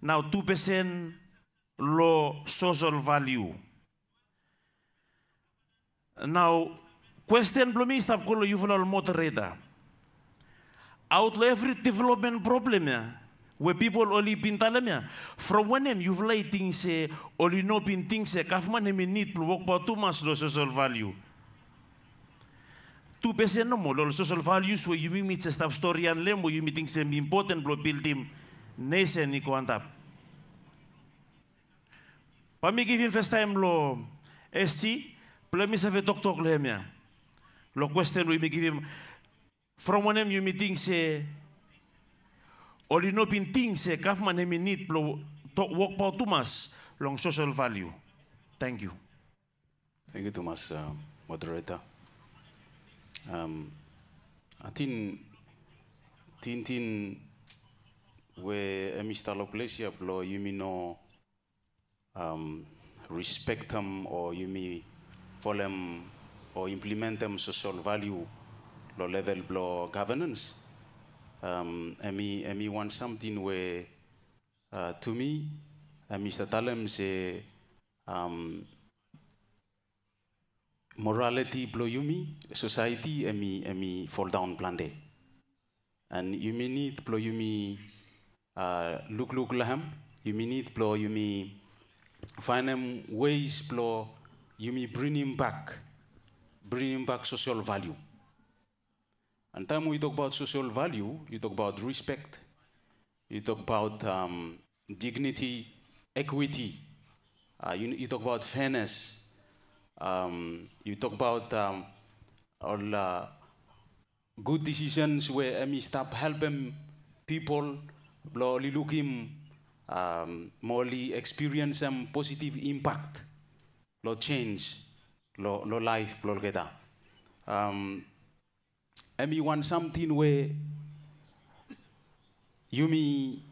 nao tu pesen long social value. Nao, kwesten blong mi i stap go long yufala ol moderator. Aot long evri development problem ya we pipol oli bin talem ya, from wanem yufala i ting se oli no bin ting se gavman hemi nid blong wokbaot tumas long social value? Tu pesen nomo long ol social values we yumi, mi jes stap storian long hem we yumi ting se hemi impoten blong bildim nesen i go antap. Bae mi givim fastaem long S G blong hemi save toktok long hemia, long kwesten we yumi givim, from wanem yumi ting se oli no bin ting se gavman hemi nid blong wokbaot tumas long social value? Tangkiu. Tangkiu tumas, a, moderator. Am, ating tingting we hemi stap long ples ya blong yumi no, am, rispektem o yumi folem o implementem social value long level blong gavenens. Am, hemi, hemi wan samting we, a, tu mi, hemi stap talem se, am, moraliti blong yumi, sosaeti, hemi, hemi foldaon plante. And yumi nid blong yumi, a, lukluk long hem, yumi nid blong yumi faenem ways blong yumi bringimbak, bringimbak social value. And taem we yu tokbaot social value, yu tokbaot respect, yu tokbaot, am, dignity, equity, a, yu, yu tokbaot fairness, am, yu tokbaot, am, ol, a, gud decisions we hemi stap helpem pipol blong oli lukim, am, mo oli ekspiriensem positive impact long jenis long, long laef blong olgeta. Am, hemi wan samting we yumi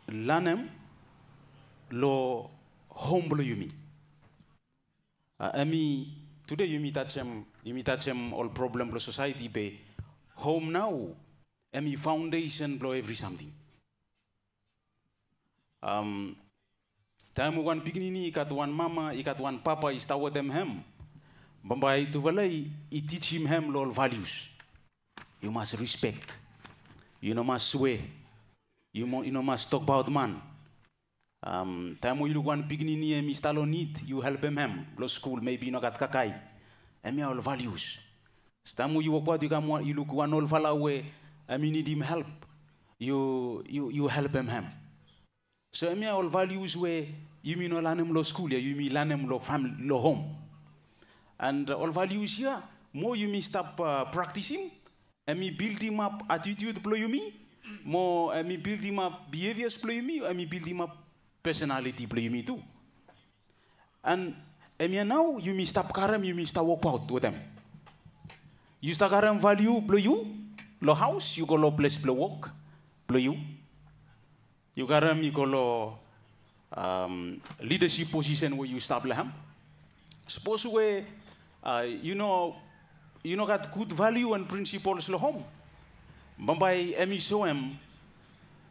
lanem long hom blong yumi. A, hemi, tede yumi tajem, yumi tajem ol problem blong sosaeti, be hom nao hemi faondesen blong evri samting. Am, taem we wan pikinini i gat wan mama, i gat wan papa i stap wetem hem, bambae tufala i, i tijim hem long ol values. Yu mas rispek. Yu no mas swe. Yu mo, yu no mas tokbaot man. Am, taem we yu luk wan pikinini hemi stap long nid, yu helpem hem long skul, mebi i no gat kakae. Hemia ol values. Taem we yu wokbaot, yu kam wan, yu luk wan olfala we hemi nidim help, yu, yu, yu helpem hem. So hemia ol values we yumi no lanem long skul ya, yumi lanem long famili, long hom. And, uh, ol values ya, Mo yumi stap praktisim, hemi bildimap atitiut blong yumi, mo hemi bildimap bihevias blong yumi, hemi bildimap pesenaliti blong yumi tu. And hemia nao yumi stap karem, yumi stap wokbaot wetem. Yu stap karem valiu blong yu long haos, yu go long ples blong wok blong yu. Yu karem i go long lidasip posisen we yu stap long hem. Sapos we yu no, yu no gat gud valiu and prinsipols long hom, bambae hemi soem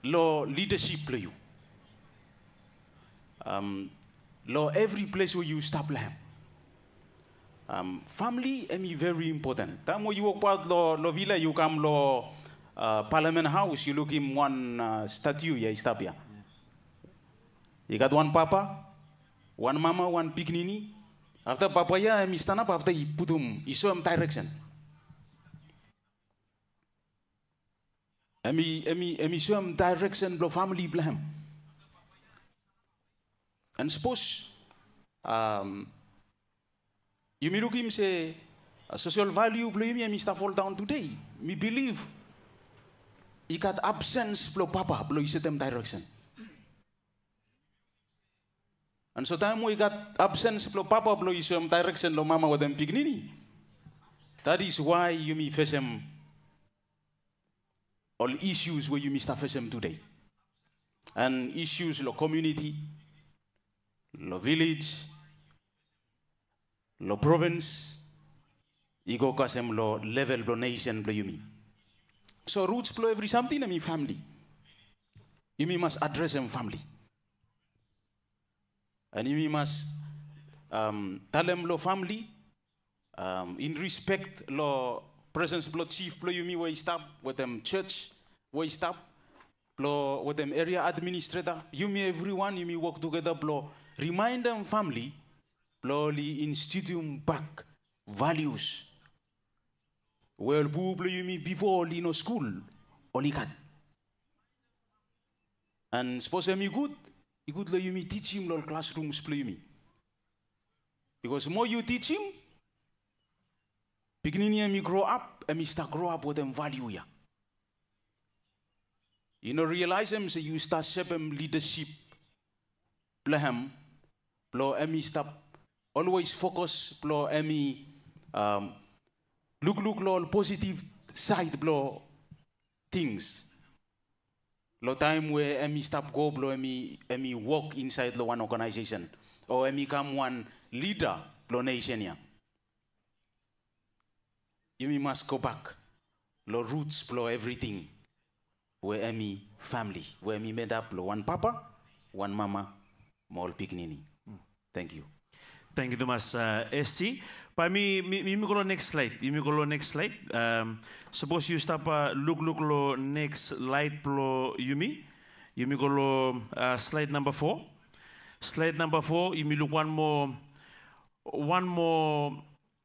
long lidasip blong yu. Long evri ples we yu stap long hem. Famili hemi veri impoten. Taem we yu wokbaot long vila, yu kam long Palamen Haos, yu lukim wan statiu ya i stap ya. I gat wan papa, wan mama, wan pikinini. Afta papa ya hemi stanap, afta i putum, i soem daereksen. Hemi, hemi, hemi soem daereksen blong famili blong hem. And sapos yumi lukim se sosel valiu blong yumi hemi stap foldaon tude, mi bilif i gat absens blong papa blong i setem daereksen. And so taem we i gat absens blong papa blong i soem daereksen long mama wetem pikinini, that is why yumi fesem ol issues we yumi stap fesem tude. And issues long komuniti, long vilej, long provins, i go kasem long level blong nesen blong yumi. So roots blong evri samting hemi famili. Yumi mas adresem famili. And yumi mas talem long famili, in respect long presens blong jif blong yumi we i stap, wetem jos we i stap, blong wetem eria administreta, yumi evriwan yumi wok tugeta blong rimaendem famili blong oli institutum bak valius we ol bubu blong yumi bifo oli no skul oli gat. And sapos hemi gud, i gud long yumi tijim long ol klasrums blong yumi. Bikos mo yu tijim, pikinini hemi groap, hemi stap groap wetem valiu ya. I no rialaesem se yu stap sepem lidasip blong hem, blong hemi stap olwes fokus blong hemi lukluk long ol positiv saed blong tings. Long taem we hemi stap go blong hemi, hemi wok insaed long wan oganaesesen, o hemi kam wan lida blong nesen ya. Yumi mas gobak long ruts blong evriting we hemi famili, we hemi medap long wan papa, wan mama, mo ol pikinini. Tangkiu. Tangkiu tumas, S G. Bae mi, mi, yumi go long neks slaed. Yumi go long neks slaed. Sapos yu stap lukluk long neks slaed blong yumi, yumi go long slaed namba fo. Slaed namba fo, yumi luk wan moa, wan moa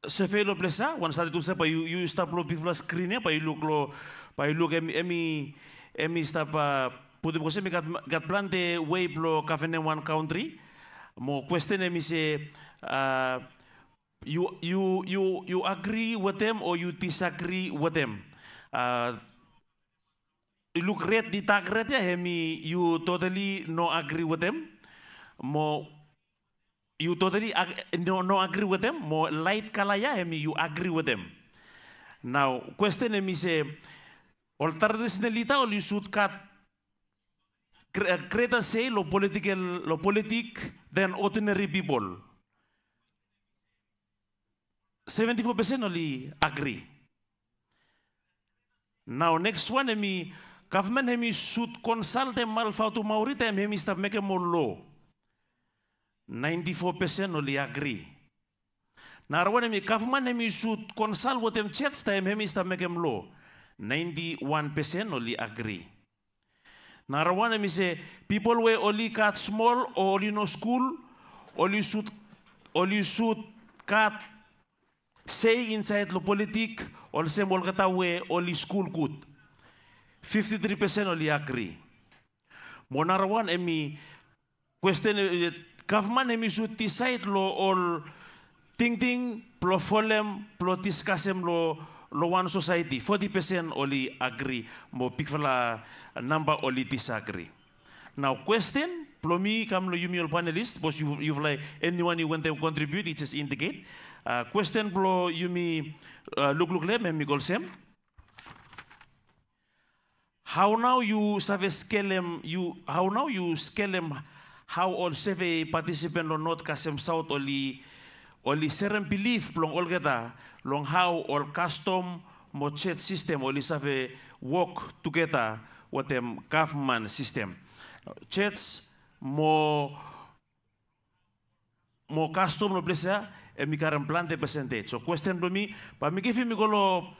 survey long ples ya, wan stadi tu se bae yu, yu stap long bigfala skrin ya, bae yu luk long, bae yu luk hemi, hemi, hemi stap putum, bikos hemi gat, gat plante wei blong gavenem wan kantri. Mo kwesten hemi se, yu, yu, yu, yu agri wetem o yu disagri wetem? Yu luk red, di dak red ya, hemi yu totali no agri wetem. Mo yu totali ag-, no, no agri wetem, mo laet kala ya hemi yu agri wetem. Nao kwesten hemi se, ol tradisenal lida oli sud gat gre-, greta sei long politikal, long politik than ordinari pipol. Seventi fo pesen oli agri. Nao neks wan hemi, gavman hemi sud konsaltem Malfautu Maori taem hemi stap mekem ol loa. Naenti fo pesen oli agri. Narawan hemi, gavman hemi sud konsal wetem jos taem hemi stap mekem loa. Naenti wan pesen oli agri. Narawan hemi se, pipol we oli gat smol o oli no skul, oli sud, oli sud gat sei insaed long politik olsem olgeta we oli skul gud. Fifti tri pesen oli agri. Mo narawan hemi kwesten, gavman hemi sud disaed long ol tingting blong folem, blong diskasem long, long wan sosaeti, foti pesen oli agri, mo bigfala namba oli disagri. Nao kwesten blong mi i kam long yumi ol panelis, sapos yu, yufala, eniwan i wantem kontribiut, i jes indiket. Kwesten blong yumi lukluk long hem, hem i go olsem. Hao nao yu save skelem, yu, hao nao yu skelem hao ol seve patisipen long not kasem saot oli, oli serem bilif blong olgeta long hao ol kastom mo jej sistem oli save wok tugeta wetem gavman sistem. Jej mo mo kastom long ples ya, hem i karem plante pesentej. So kwesten blong mi, bae mi givim i go long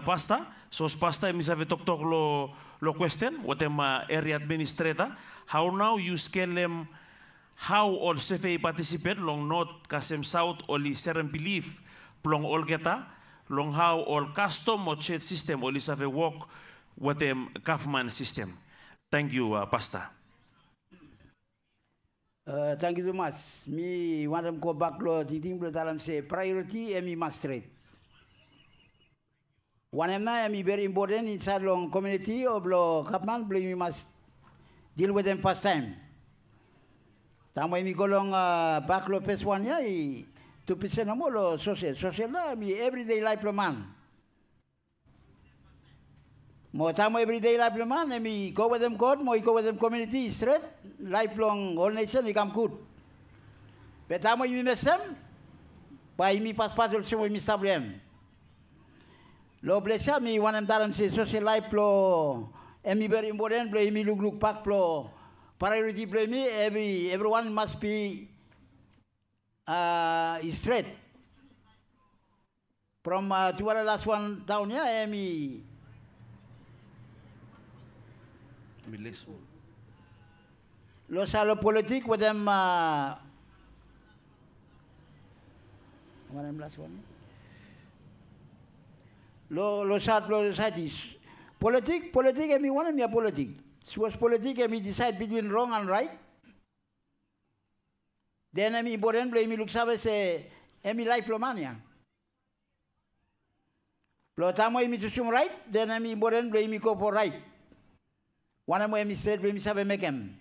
pasta. Sapos pasta hem i save toktok long, long kwesten wetem eria administreta. Hao nao yu skelem hao ol seve patisipet long not kasem saot oli serem bilif blong olgeta long hao ol kastom o jej sistem oli save wok wetem gavman sistem. Tangkiu, pasta. Tangkiu tumas. Mi wantem gobak long tingting blong talem se praeoriti hem i mas stret. Wanem nao hem i veri impoten insaed long komuniti o blong gavman blong yumi mas dil wetem fastaem. Taem we yumi go long bak long fes wan ya, i tu pesen nomo long sosel. Sosel nao hem i evridei laef blong man. Mo taem we evridei laef blong man hem i go wetem God mo i go wetem komuniti i stret, laef blong ol nesen i kam gud. Be taem we yumi mestem, bae yumi paspas olsem we yumi stap long hem. Long ples ya mi wantem talem se sosel laef blong hem i veri impoten blong yumi lukluk bak blong praeoriti blong yumi, evri, evriwan mas bi i stret. From tufala las wan daon ya hem i, hem i les. Long saed long politik wetem wanem las wan ya? Long, long saed blong sosaeti. Politik, politik hem i wanem ya politik? Sapos politik hem i disaed bitwin rong and raet, den hem i impoten blong yumi luksave se hem i laef blong man ya. Blong taem we yumi jusum raet, den hem i impoten blong yumi go fo raet. Wanem we hem i stret blong yumi save mekem.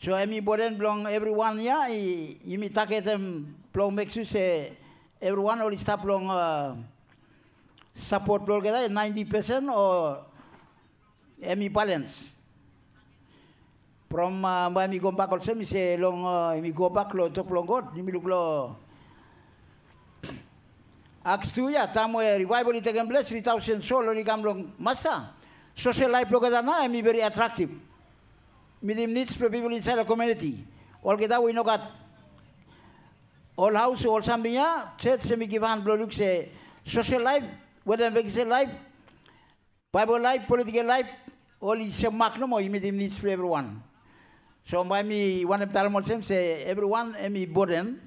So hem i impoten blong evriwan ya, i, yumi tagetem blong mek sua se evriwan oli stap long sapot blong olgeta naenti pesen o hem i balens. From bae mi gobak olsem mi se long, yumi gobak long tok blong God, yumi luk long Aks tu ya, taem we rivaeval i tekem ples, tri taosen sol oli kam long Masta. Sosel laef blong olgeta nao hem i veri atraktiv. Mitim nids blong pipol insaed long komuniti. Olgeta we i no gat ol haos o ol samting ya, jej hem i givhan blong luk se sosel laef wetem vokesen laef, Baebol laef, politikel laef, oli semak nomo i mitim nids blong evriwan. So bae mi wantem talem olsem se evriwan hem i impoten.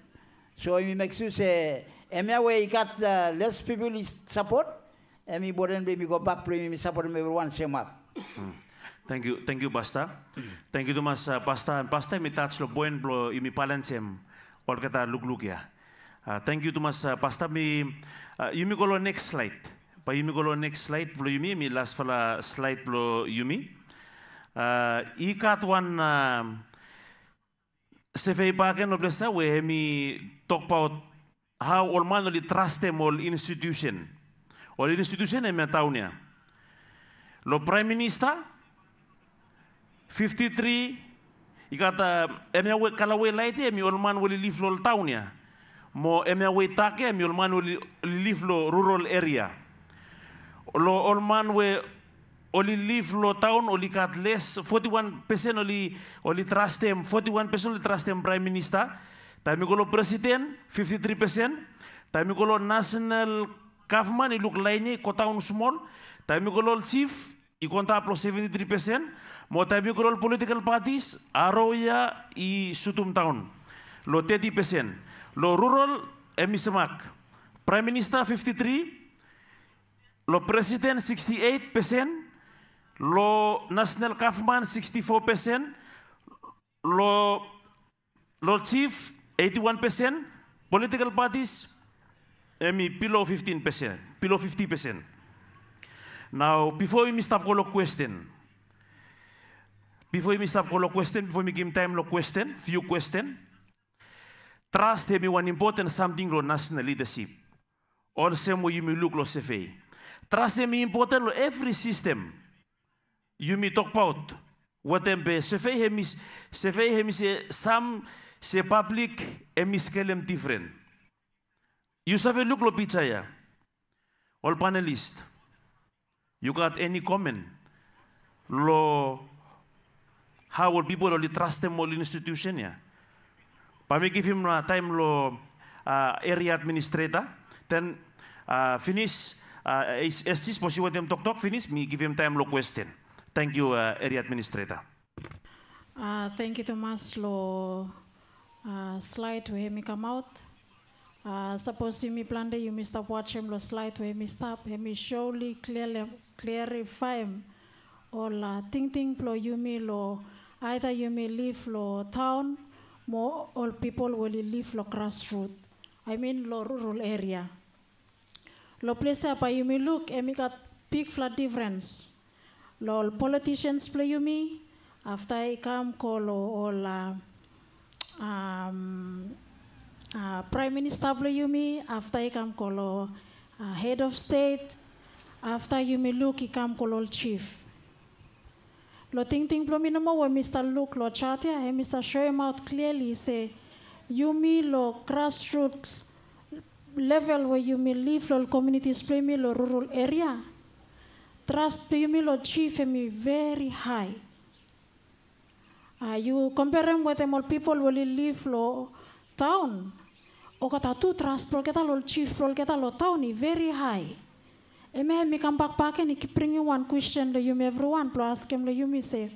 So yumi mek sua se hemia we i gat les pipol i sapot, hem i impoten blong yumi gobak blong yumi sapotem evriwan semak. Tangkiu, tangkiu pasta. Tangkiu tumas pasta, an pasta hem i taj long poen blong yumi balensem olgeta lukluk ya. Tangkiu tumas pasta. Mi, yumi go long neks slaed. Bae yumi go long neks slaed blong yumi, hem i lasfala slaed blong yumi. I gat wan sevei bakegen long ples ya we hem i tokbaot hao ol man oli trastem ol institusen. Ol institusen hemia daon ya. Long praem minista, fifti tri, i gat hemia we kala we laet ya, hem i ol man we oli liv long ol daon ya. Mo hemia we i dak ya, hem i ol man we oli, oli liv long rural eria. Long ol man we oli liv long daon, oli gat les, foti wan pesen oli, oli trastem, foti wan pesen oli trastem praem minista. Taem i go long presiden, fifti tri pesen. Taem i go long nasonal gavman, i luk laen ya i godaon smol. Taem i go long ol jif, i go antap long seventi tri pesen. Mo taem i go long ol politikel patis, aro ya i sutum daon long teti pesen. Long rural hem i semak. Praem minista fifti tri, long presiden siksti eit pesen, long nasonal gavman siksti fo pesen, long, long jif Eighty one percent political parties, hemi below fifteen percent, below fifty percent. Nao bifo yumi stap go long kwesten, bifo yumi stap go long kwesten, bifo yumi givim taem long kwesten, fiu kwesten, tras hemi wan impoten samting long nasenal lidasip. Olsem we yumi luk long sevei, tras hemi impoten long evri sistem. Yumi tokbaot wetem be sevei hemi, sevei hemi se sam se pablik hemi skelem difren. Yu save luk long pija ya. Ol panelis, yu gat eni komen long hao ol pipol oli trastem ol institusen ya? Bae mi givim taem long eria administreta, den finis, es sipos yu wetem toktok finis, mi givim taem long kwesten. Tangkiu, eria administreta. Tangkiu tumas long slaed we hemi kamaot. Sapos yumi plante yumi stap wajem long slaed we hemi stap, hemi surely klia, klarifaem ol tingting blong yumi long aeda yumi liv long taon mo ol pipol we oli liv long grasrut, I mean long rural eria. Long ples ya bae yumi luk hemi gat bigfala difrens long ol politisians blong yumi, afta i kam go long ol praem minista blong yumi, afta i kam go long hed of stet, afta yumi luk i kam go long ol jif. Long tingting blong mi nomo we mi stap luk long jat ya, hemi stap soemaot kliali se yumi long grasrut level we yumi liv long ol komunitis blong yumi long rural eria, tras blong yumi long jif hemi veri hae. Yu komperem wetem ol pipol we oli liv long taon, olgeta tu tras blong olgeta long ol jif blong olgeta long taon i veri hae. Hemia hemi kambak bakegen i kip bringim wan kwesten long yumi evriwan blong askem long yumi se,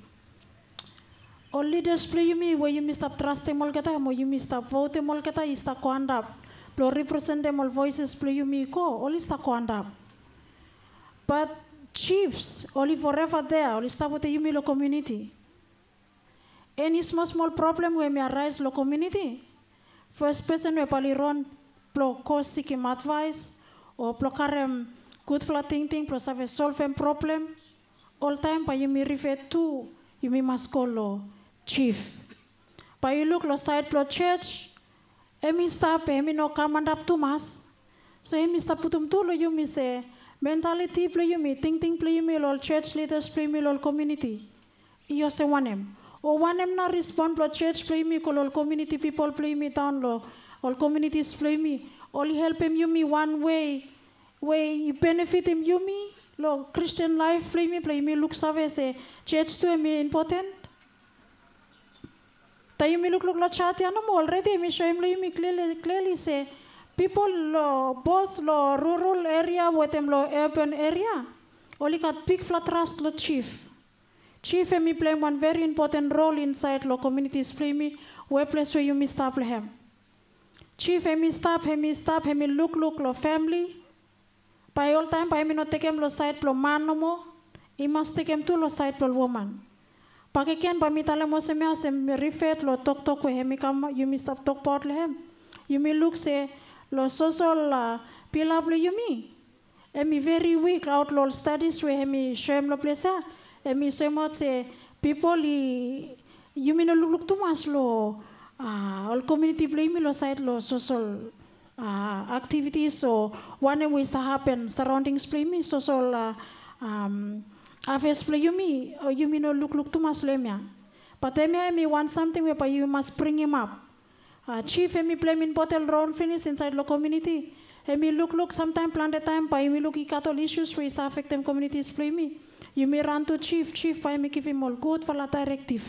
ol lidas blong yumi we yumi stap trastem olgeta mo yumi stap votem olgeta i stap go antap blong representem ol voeses blong yumi i go, oli stap go antap. Bat jifs oli foreva dea, oli stap wetem yumi long komuniti. Eni smol smol problem we hemi araes long komuniti, fes pesen we bae oli ron blong go sikim advaes o blong karem gudfala tingting blong save solvem problem, oltaem bae yumi rife tu, yumi mas go long jif. Bae yu luk long saed blong jos, hemi stap, hemi no kam antap tumas. So hemi stap putum tu long yumi se mentaliti blong yumi, tingting blong yumi long ol jos lidas blong yumi long ol komuniti i olsem wanem? O wanem nao respon blong jos blong yumi go long ol komuniti pipol blong yumi daon long ol komunitis blong yumi? Oli helpem yumi wan wei we i benefitim yumi long Kristin laef blong yumi, blong yumi luksave se jos tu hemi impoten? Taem yumi lukluk long jat ya nomo, olredi hemi soem long yumi kliali, kliali se pipol long bot long rural eria wetem long aban eria, oli gat bigfala tras long jif. Jif hemi pleim wan veri impoten rol insaed long komunitis blong yumi, we ples we yumi stap long hem. Jif hemi stap, hemi stap, hemi lukluk long famili. Bae oltaem bae hemi no tekem long saed blong man nomo, i mas tekem tu long saed blong ol woman. Bakegen bae mi talem olsem ya olsem mi rifea long toktok we hemi kam, yumi stap tokbaot long hem. Yumi luk se long sosol pila blong yumi, hemi veri wik aot long ol stadis we hemi soem long ples ya. Hemi soemaot se pipol i, yumi no lukluk tumas long ol komuniti blong yumi long saed long sosol aktivitis o wanem we i stap hapen saraondings blong yumi, sosol afeas blong yumi, yumi no lukluk tumas long hemia. Bat hemia hemi wan samting we bae yumi mas bringimap. Jif hemi pleim impoten rol finis insaed long komuniti. Hemi lukluk samtaem, plante taem bae yumi luk i gat ol isus we i stap afektem komunitis blong yumi. Yumi ran tu jif, jif bae hemi givim ol gudfala daerektiv.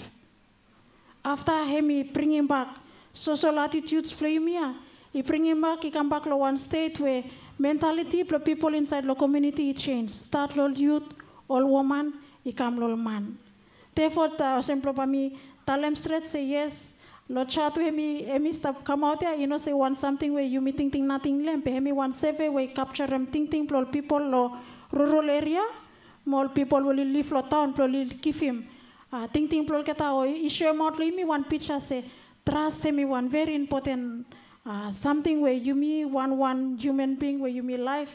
Afta hemi bringimbak sosol atitiuds blong yumi ya, i bringimbak i kambak long wan stet we mentaliti blong pipol insaed long komuniti i jenj, stat long ol yut, ol woman, i kam long ol man. Therefore, olsem blong bae mi talem stret se yes, long jat we hemi, hemi stap kamaot ya, i no se wan samting we yumi tingting nating long hem, be hemi wan sevei we i kapjarem tingting blong ol pipol long rural eria mo ol pipol we oli liv long taon blong oli givim tingting blong olgeta o i soemaot long yumi wan pija se Tras hemi wan veri impoten, ah, samting we yumi wanwan hiuman bing we yumi laef,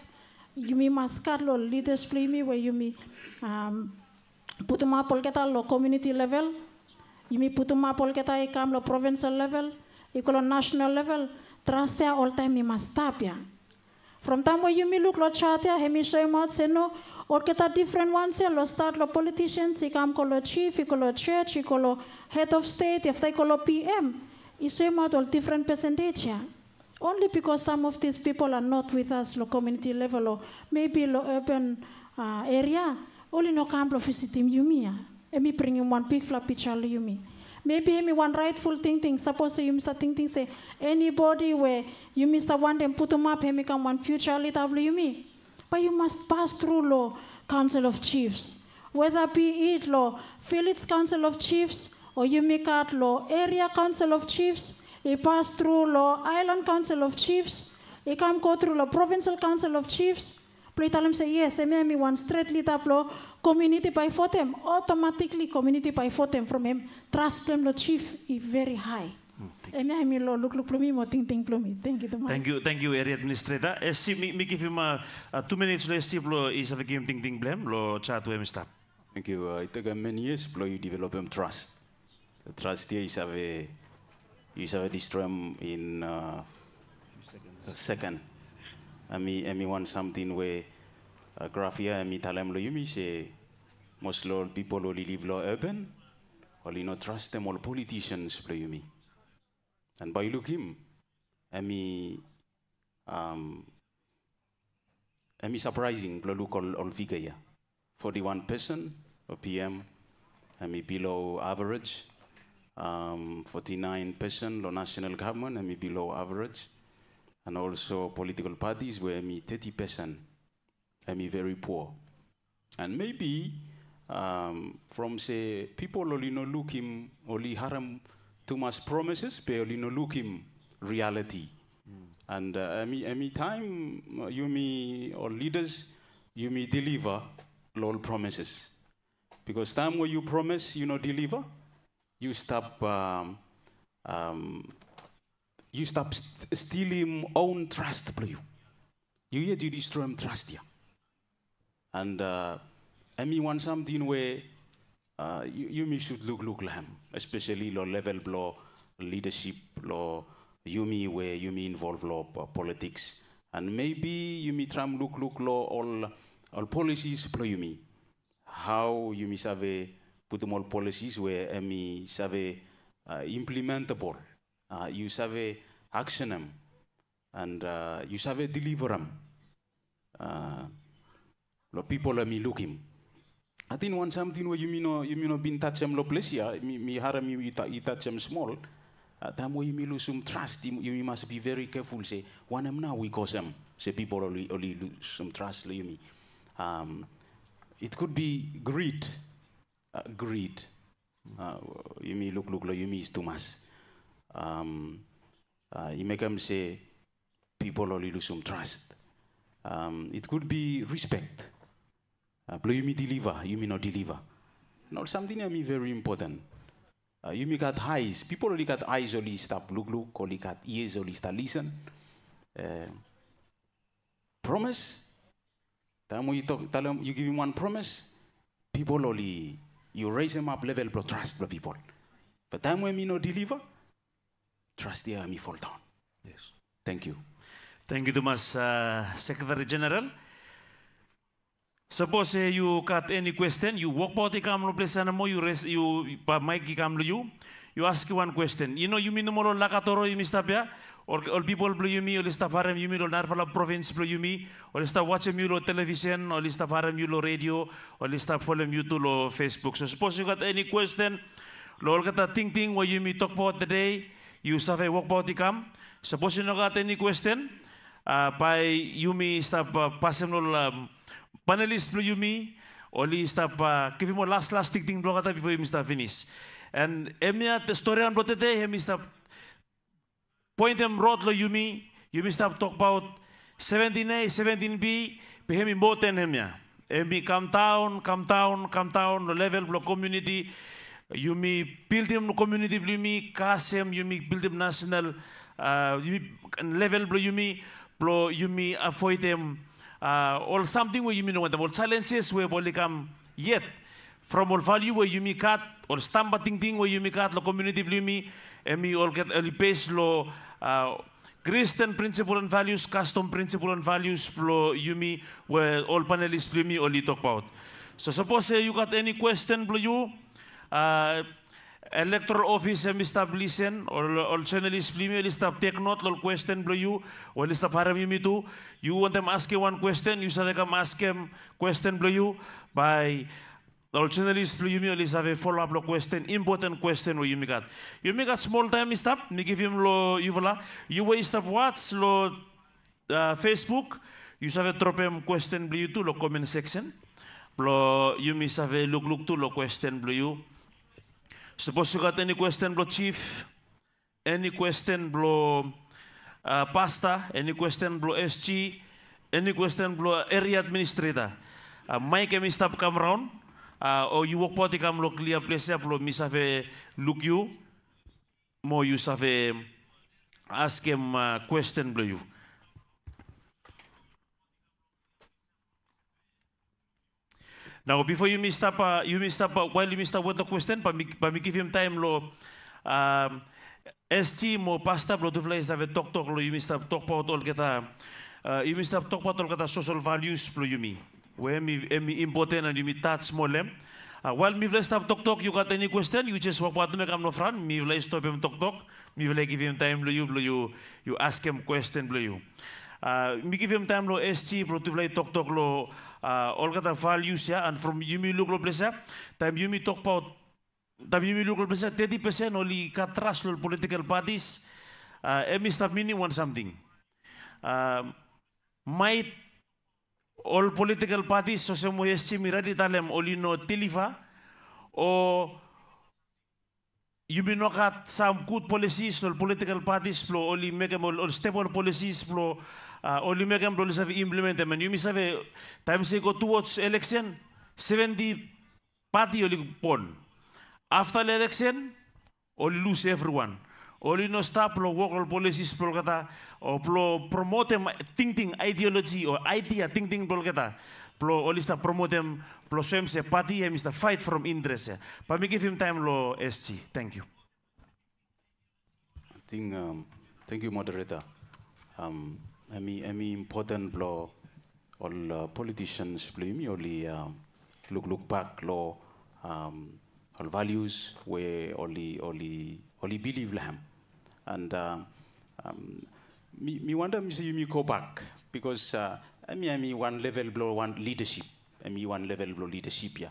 yumi mas gat lo lidas blo yumi we yumi, am, putumap olgeta lo komuniti level, yumi putumap olgeta i kam lo provinsel level, i go lo nasenal level. Tras ya oltaem i mas stap ya. From taem we yumi luk lo jat ya, hemi soemaot se no, olgeta difren wans ya, lo stat lo politisians, i kam go lo jif, i go lo jos, i go lo hed of stet, afta i go lo P M, i soemaot ol difren pesentej ya. Only because some of these people are not with us lo komuniti level o maybe lo urban, ah, eria, oli no kam blo visitim yumi ya. Hemi bringim wan bigfala pija lo yumi. Maybe hemi wan raetful tingting, sapos se yumi stap tingting se enibodi we yumi stap wantem putumap hemi kam wan future leader blo yumi, bae yu mas pas tru lo Council of Chiefs. Whether be it lo Village Council of Chiefs, o yumi gat lo Area Council of Chiefs, i pas tru lo Island Council of Chiefs, i kam go tru lo Provincial Council of Chiefs, blo i talem se yes, hemia hemi wan stret lida blo komuniti bae i votem, otomatikli komuniti bae i votem from hem, tras blo hem lo jif i veri hae. Hemia hemi lo lukluk blo mi mo tingting blo mi. Tangkiu tumas. Tangkiu, tangkiu, Area Administrator. Esi, mi, mi givim, ah, ah, tu minits lo Esi blo i save givim tingting blo hem lo jat we hemi stap. Tangkiu. Ah, i tekem many years blo yu developem tras. Tras ya i save, i save distroem in, ah, a sekon. Hemi, hemi wan samting we, ah, graf ya hemi talem lo yumi se mos lo ol pipol oli liv lo urban, oli no trastem ol politicians blo yumi. And bae yu lukim, hemi, am, hemi surprising blo luk ol, ol figa ya. Forty-one percent lo P M, hemi below average. Am, forty-nine percent lo national government, hemi below average. And also political parties we hemi thirty percent, hemi veri poa. And maybe, am, from se pipol oli no lukim, oli harem tumas promises, be oli no lukim reality. And, ah, hemi, hemi taem, ah, yumi ol lidas, yumi deliva lo ol promises. Bikos taem we yu promis, yu no deliva, yu stap, am, am, yu stap st-, stilim own tras blo yu. Yu yet yu distroem tras ya. And, ah, hemi wan samting we, ah, yu, yumi sud lukluk lo hem, espeseli lo level blo lidasip blo yumi we yumi involv lo, ah, politiks. And maybe yumi traem lukluk lo ol, ol policies blo yumi. Hao yumi save putum ol policies we hemi save, ah, implementable. Ah, yu save aksenem. And, ah, yu save deliverem, ah, lo pipol hemi lukim. Ating wan samting we yumi no, yumi no bin tajem lo ples ya, mi, mi harem yu, yu ta-, yu tajem smol. Ah, taem we yumi lusum tras, yumi, yumi mas be very careful se wanem nao i kosem se pipol oli, oli lusum tras lo yumi. Am, it could be greed. Ah, greed. Ah, yumi lukluk lo yumi tumas. Am, ah, i mekem se pipol oli lusum tras. Am, it could be respect. Ah, blo yumi deliva, yumi no deliva. Na ol samting ya hemi veri impoten. Ah, yumi gat eyes. Pipol oli gat eyes oli stap lukluk, oli gat ears oli stap lisen. Eh, promis. Taem we yu tok, talem, yu givim wan promis, pipol oli, yu resemap level blo tras blo pipol. Be taem we hemi no deliva, tras ya hemi foldaon. Yes. Tangkiu. Tangkiu tumas, ah, Sekretari Jeneral. Sapos se yu gat eni kwesten, yu wokbaot i kam lo ples ya nomo, yu res, yu, bae maek i kam lo yu. Yu askem wan kwesten. Yu no, yumi nomo lo Lakatoro yumi stap ya. Ol, ol pipol blo yumi oli stap harem yumi lo narafala provins blo yumi. Oli stap wajem yu lo televisen, oli stap harem yu lo redio, oli stap folem yu tu lo Facebook. So sapos yu gat eni kwesten lo olgeta tingting we yumi tokbaot tede, yu save wokbaot i kam. Sapos yu no gat eni kwesten, ah, bae yumi stap, ah, pasem lo, ah, panelis blo yumi, oli stap, ah, givim ol laslas tingting blo olgeta bifo yumi stap finis. And hemia storian blo tede, hemi stap poentem rod lo yumi, yumi stap tokbaot seventin A, seventin B, be hemi moa ten hemia. Hemi kamdaon, kamdaon, kamdaon lo level blo komuniti. yumi bildim komuniti blong yumi kasem yumi bildim nasenal, a, yumi, level blong yumi, blong yumi avoidem, a, ol samting we yumi no wantem, ol challenges we oli kam yet from ol valiu we yumi gat, ol stamba tingting we yumi gat long komuniti blong yumi, hemi olgeta oli bes long, a, Christian principle and values, custom principle and values blong yumi we ol panelis blong yumi oli tokbaot. So sapos se yu gat eni kwesten blong yu, a, elektoral ofis hemi stap lisen, ol, ol jenalis blong yumi oli stap teknot long ol kwesten blong yu, we oli stap harem yumi tu. Yu wantem askem wan kwesten, yu save kam askem kwesten blong yu, bae ol jenalis blong yumi oli save folap long kwesten, impoten kwesten we yumi gat. Yumi gat smol taem i stap, mi givim long yufala. Yu we i stap was long, a, Facebook, yu save dropem kwesten blong yu tu long komen seksen, blong yumi save lukluk tu long kwesten blong yu. Sapos yu gat eni kwesten blong jif, eni kwesten blong, a, pasta, eni kwesten blong S G, eni kwesten blong eria administreta, a, maek hemi stap kam raon, a, o yu wokbaot i kam long klia ples ya blong mi save luk yu, mo yu save askem, a, kwesten blong yu. Nao bifo yumi stap, a, yumi stap, a, wael yumi stap wetem kwesten, bae mi, bae mi givim taem long, a, S G mo pasta blong tufala i save toktok long yumi stap tokbaot olgeta, a, yumi stap tokbaot olgeta sosel valius blong yumi, we hemi, hemi impoten and yumi tas smol long hem. A, wael mifala i stap toktok, yu gat eni kwesten, yu jes wokbaot nomo i kam long fran, mifala i stopem toktok, mifala i givim taem long yu blong yu, yu askem kwesten blong yu. A, mi givim taem long S G blong tufala i toktok long, a, olgeta valius ya, and from yumi luk long ples ya, taem yumi tokbaot, taem yumi luk long ples ya, teti pesen oli gat tras long ol politikel patis, a, hemi stap minim wan samting. A, maet ol politikel patis, olsem we S G hemi redi talem, oli no deliva, o yumi no gat sam gud polisis long ol politikel patis blong oli mekem ol, ol stebol polisis blong, a, oli mekem blong oli save implementem. And yumi save, taem se i go towards eleksen, seventi pati oli bon. Afta long eleksen, oli lus evriwan. Oli no stap blong wok ol polisis blong olgeta, o blong promotem tingting, ideoloji, o idea tingting blong olgeta, blong oli stap promotem, blong soem se pati hemi stap faet from interes ya. Bae mi givim taem long S G. Tangkiu. Ating, am, tangkiu, moderator. Am, hemi, hemi impoten blong ol, a, politisians blong yumi oli, a, lukluk bak long, am, ol valius we oli, oli, oli bilif long hem. And, a, am, mi, mi wantem se yumi gobak, bikos, a, hemi, hemi wan level blong wan lidasip. Hemi wan level blong lidasip ya.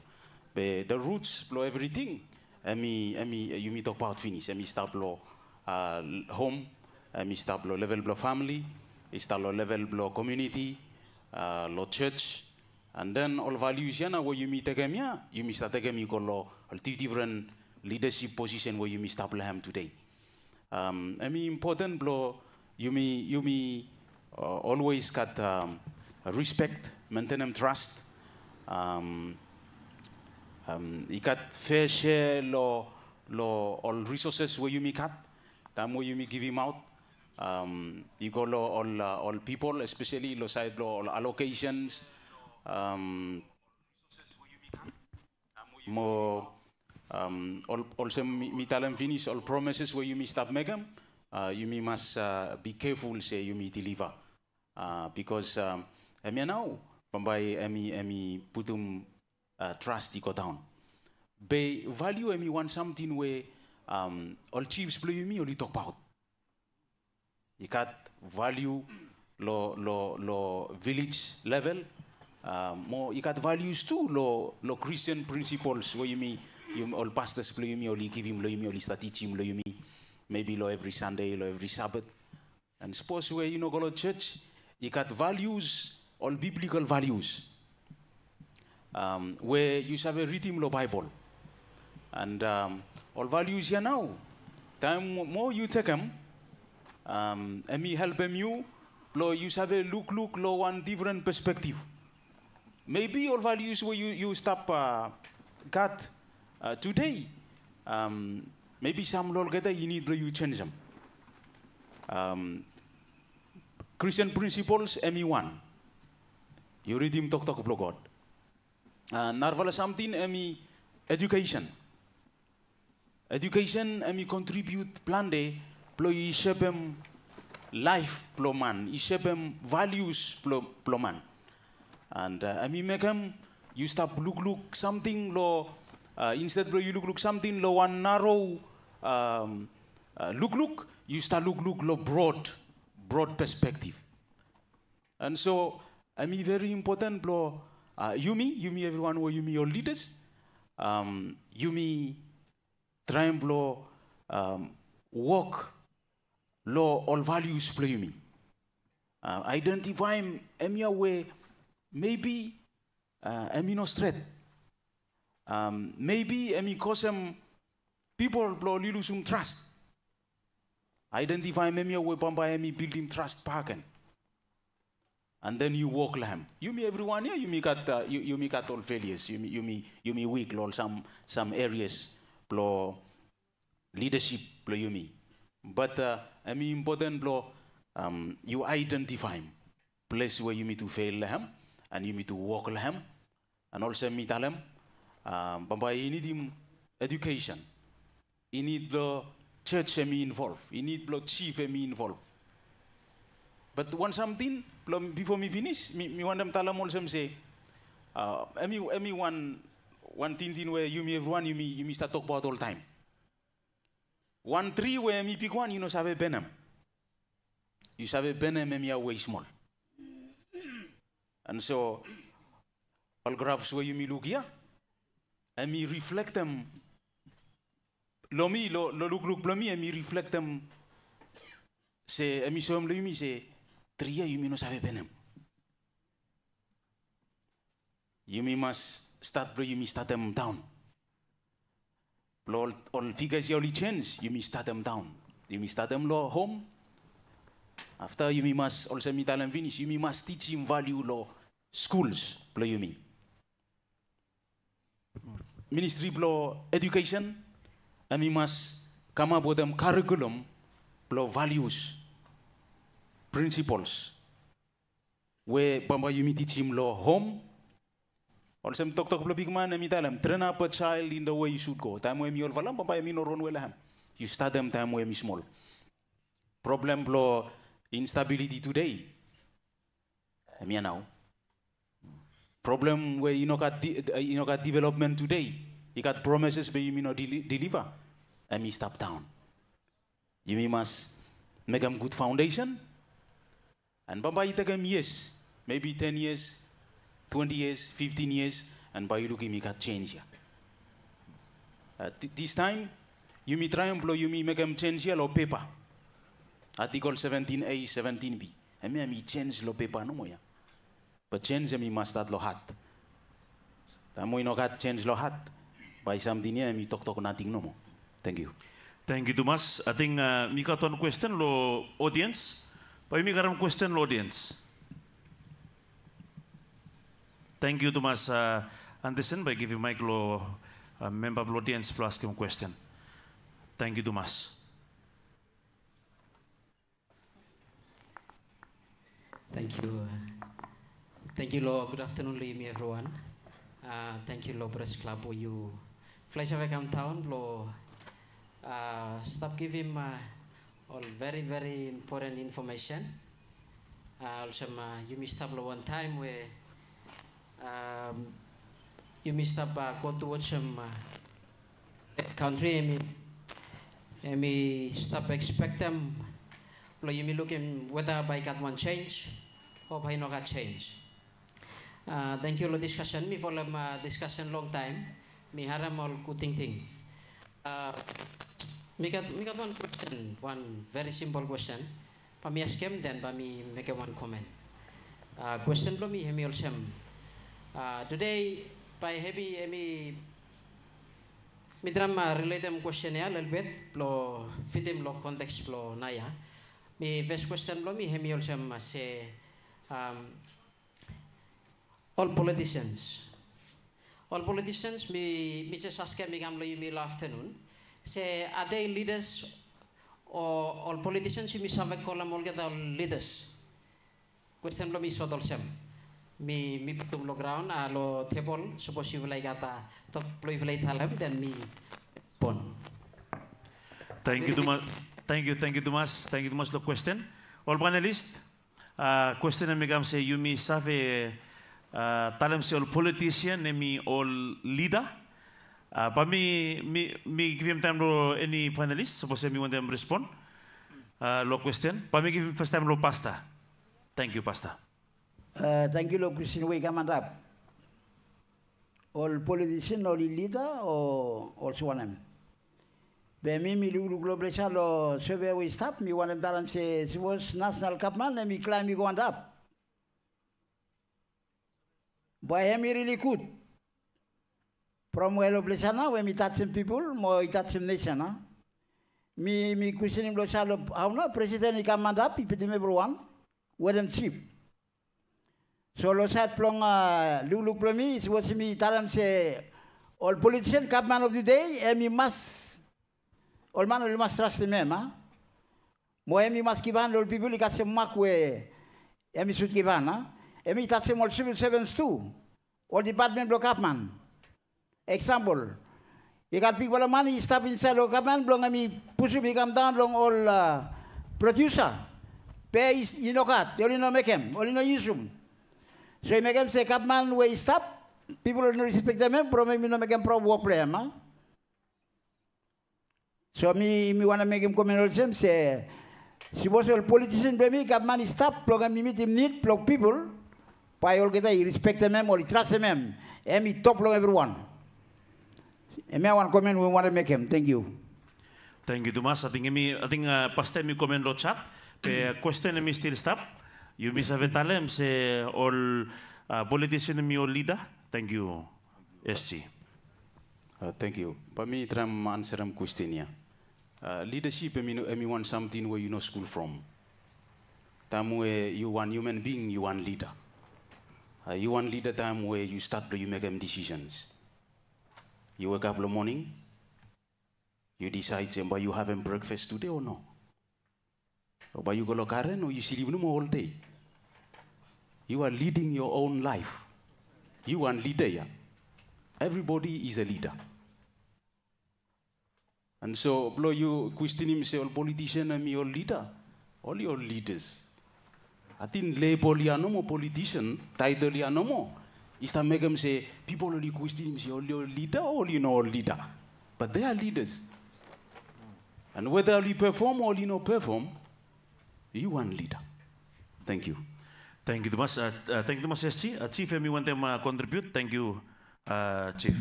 Be the roots blong evriting, hemi, hemi, yumi tokbaot finis. Hemi stap long, a, hom, hemi stap long level blong famili, i stap long level blong komuniti, a, long jos. And then ol valius ya nao we yumi tekem ya, yumi stap tekem i go long ol difdifren lidasip posisen we yumi stap long hem tede. Am, hemi impoten blong yumi, yumi, a, olwes gat, am, rispek, mentenem tras. Am, am, i gat fea sea long, long ol risoses we yumi gat, taem we yumi givimaot, am, i go long ol, a, ol pipol, espeseli long saed blong ol alokesens, am, mo, am, ol, olsem mi, mi talem finis, ol promises we yumi stap mekem, a, yumi mas, a, bi keful se yumi deliva. A, bikos, am, hemia nao bambae hemi, hemi putum, a, tras i godaon. Be valiu hemi wan samting we, am, ol jifs blong yumi oli tokbaot. I gat valiu long, long, long vilej level, a, mo i gat valius tu long, long Christian principles we yumi, yumi, ol pastors blong yumi oli givim long yumi, oli stap tijim long yumi, maybe long evri Sande, long evri Sabat. And sapos we yu no go long jos, i gat valius, ol biblikol valius, am, we yu save ridim long Baebol. And, am, ol valius ya nao, taem mo, mo yu tekem, am, hemi helpem yu blong yu save lukluk long wan difren pespektif. Maybe ol valius we yu, yu stap, a, gat, a, tede, Am, mebi sam lo olgeta i nid blo yu jenisim. Am, Christian principles hemi wan. Yu ridim toktok blo God. A, narafala samting hemi education. Education hemi contribute plante blo i sepem laef blo man, i sepem values blo, blo man. And, a, hemi mekem yu stap lukluk samting lo, a, instead blo yu lukluk samting lo wan naro, am, a, lukluk, yu stap lukluk lo broad, broad perspective. And so, hemi very important blo, a, yumi, yumi evriwan we yumi ol leaders, am, yumi traem blo, am, wok lo ol values blo yumi. A, identifaem hemia we mebi, a, hemi no stret. Am, mebi hemi kosem pipol blo oli lusum tras. Identifaem hemia we bambae hemi bildim tras bakegen. And then yu wok lo hem. Yumi evriwan ia, yumi gat, a, yu, yumi gat ol failures. Yumi, yumi, yumi wik lo ol sam, sam areas blo leadership blo yumi. But, a, hemi important blo, am, yu identifaem ples we yumitu fail lo hem, and yumitu wok lo hem. And olsem mi talem, am, bambae i nidim education. I nid blo church hemi involve. I nid blo chief hemi involve. But wan samting, blo, bifo mi finis, mi, mi wantem talem olsem se, a, hemi, hemi wan, wan tingting we yumi evriwan, yumi, yumi stap tokbaot oltaem. Wan tri we hemi bigwan, yu no save benem. Yu save benem hemia we i smol. And so, ol graphs we yumi luk ia, hemi reflectem lo mi, lo, lo lukluk blo mi, hemi reflectem se, hemi soem lo yumi se, tri ia yumi no save benem. Yumi mas stat blo yumi statem daon. Blo ol, ol figures ia oli jenis, yumi statem daon. Yumi statem lo hom. Afta yumi mas, olsem mi talem finis, yumi mas tijim value lo schools blo yumi. Ministry blo education, hemi mas kamap wetem curriculum blo values, principles we bambae yumi tijim lo hom. Olsem toktok blo bigman, hemi talem, train up a child in the way he should go. Taem we hemi olfala, bambae hemi no ronwe lo hem. Yu statem taem we hemi smol. Problem blo instability today, hemia nao. Problem we i no gat de-, i no gat development today. I gat promises be yumi no deli-, deliver. Hemi stap daon. Yumi mas mekem gud foundation. And bambae i tekem years, maybe ten years, twenty years, fifteen years, and bae yu lukim i gat jenis ia. A, thi-, this time, yumi traem blo yumi mekem jenis ia lo pepa. Article seventeen A, seventeen B. Hemia hemi jenis lo pepa nomo ia. Be jenis hemi mas stat lo hat. Taem we i no gat jenis lo hat, bae samting ia hemi toktok nating nomo. Tangkiu. Tangkiu tumas. Ating, a, mi gat wan kwesten lo audience. Bae yumi karem kwesten lo audience. Tangkiu tumas, a, Anderson, bae givim maek lo, a, memba blo audience blo askem kwesten. Tangkiu tumas. Tangkiu. Tangkiu lo gud aftenun lo yumi evriwan. A, tangkiu lo Pres Klab we yufala i save kam daon blo, a, stap givim, a, ol veri, veri impoten infomesen. A, olsem, a, yumi stap lo wan taem we, a, yumi stap, a, go tu olsem, a, kantri hemi, hemi stap ekspektem blo yumi lukim weta bae i gat wan jenis o bae i no gat jenis. A, tangkiu lo diskasen, mi folem, a, diskasen longtaem, mi harem ol gud tingting. A, mi gat, mi gat wan kwesten, wan veri simpol kwesten. Bae mi askem, den bae mi mekem wan komen. A, kwesten blo mi hemi olsem. A, tede bae hemi, hemi, mi traem, a, riletem kwesten ia lelebet blo fitim lo konteks blo naoia. Mi fes kwesten blo mi hemi olsem, a, se, am, ol politicians. Ol politicians, mi, mi jes askem i kam lo yumi lo aftenun. Se are they leaders o ol politicians yumi save kolem olgeta ol leaders? Kwesten blong mi sot olsem. Mi, mi putum lo graon, a, lo tebol, sapos yufala i gat, a, tok blong yufala i talem, den mi respon. Tangkiu tumas, tangkiu, tangkiu tumas, tangkiu tumas lo kwesten. Ol panelist, a, kwesten hemi kam se yumi save, a, talem se ol politician hemi ol lida. A, bae mi, mi, mi givim taem lo eni panelist, sapos hemi wantem respon, a, lo kwesten. Bae mi givim fastaem lo pasta. Tangkiu, pasta. A, tangkiu lo kwesten we i kam antap. Ol politician oli lida o olsem wanem? Be mi, mi lukluk lo ples ya lo survey we i stap, mi wantem talem se sapos nasenal gavman hemi klaem i go antap, bae hemi rili gud. From we lo ples ya nao we hemi tajem pipol mo i tajem nesen, a? Mi, mi kwestenem lo saed lo hao nao presiden i kam antap i bitim evriwan wetem jif. So lo saed blong, a, lukluk blong mi, sapos mi talem se ol politisen, gavman of the day, hemi mas, ol man oli mas trastem hem, a? Mo hemi mas givhan lo ol pipol i kasem mak we hemi sud givhan, a? Hemi tajem ol sivil sevens tu, ol dipatmen blong gavman. Eksampol, i gat bigfala mane i stap insaed lo gavman blong hemi pusum i kam daon long ol, a, prodiusa. Be i, i nogat, oli no mekem, oli no yusum. So i mekem se gavman we i stap, pipol oli no respektem hem from hemi no mekem prapa wok blong hem, a? So mi, mi wantem mekem komen olsem se, sapos ol politisen blong hemi, gavman i stap blong hemi mitim nid blong pipol, bae olgeta i respektem hem, oli trastem hem, hemi top blong evriwan. Hemia wan komen we mi wantem mekem. Tangkiu. Tangkiu tumas. Ating hemi, ating, a, pasta hemi komen lo jat, be kwesten hemi stil stap. Yumi save talem se ol, a, politisen hemi ol lida? Tangkiu, S G. A, tangkiu. Bae mi traem ansarem kwesten ya. A, lidasip hemi no, hemi wan samting we yu no skul from. Taem we yu wan human being, yu wan lida. A, yu wan lida taem we yu stat blong yu mekem decisions. Yu wekap lo moning, yu disaed se bae yu havem brekfas tede o no. O bae yu go lo garen o yu slip nomo ol dei. You are leading your own life. Yu wan lida ya. Everybody is a leader. And so, blo yu kwestinim se ol politisen hemi ol lida, oli ol lidas. Ating lebol ya nomo, politisen, taetol ya nomo, i stap mekem se pipol oli kwestinim se oli ol lida o oli no ol lida. But they are leaders. And whether oli pefom o oli no pefom, yu wan lida. Tangkiu. Tangkiu tumas, a, a, tangkiu tumas, S G. A, Jif hemi wantem, a, kontribiut. Tangkiu, a, Jif.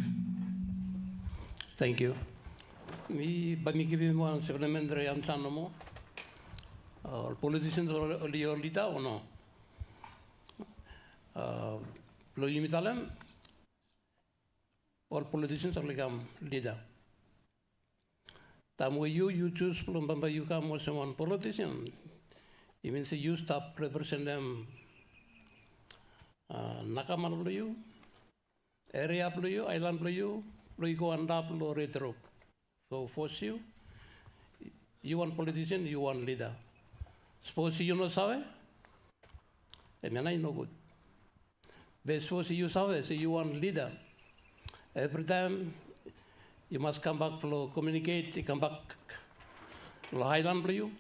Tangkiu. Mi, bae mi givim wan saplementari ansa nomo. A, ol politisen oli, oli ol lida o no? A, blo yumi talem, ol politisen oli kam lida. Taem we yu, yu jus blo bambae yu kam olsem wan politisen, i min se yu stap representem, a, nakamal blo yu, eria blo yu, aelan blo yu, blo yu go antap lo red rop. So fos yu, yu wan politisen, yu wan lida. Sapos yu no save, hemia nao i nogud. Be sapos yu save se yu wan lida, evritaem yu mas kambak blo komiuniket, i kambak lo aelan blo yu,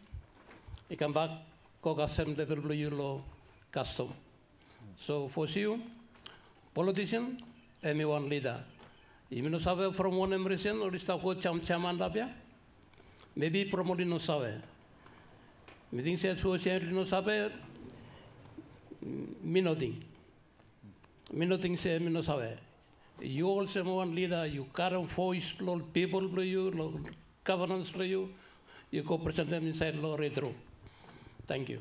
i kambak go kasem level blo yu lo kastom. So fos yu, politisen hemi wan lida. Yumi no save from wanem risen oli stap go jamjam antap ya. Mebi from oli no save. Mi ting se sapos oli no save, mi no ting. Mi no ting se mi no save. Yu olsem wan lida, yu karem voes blo ol pipol blo yu, lo gavnans blo yu, yu go presentem insaed lo red rum. Tangkiu.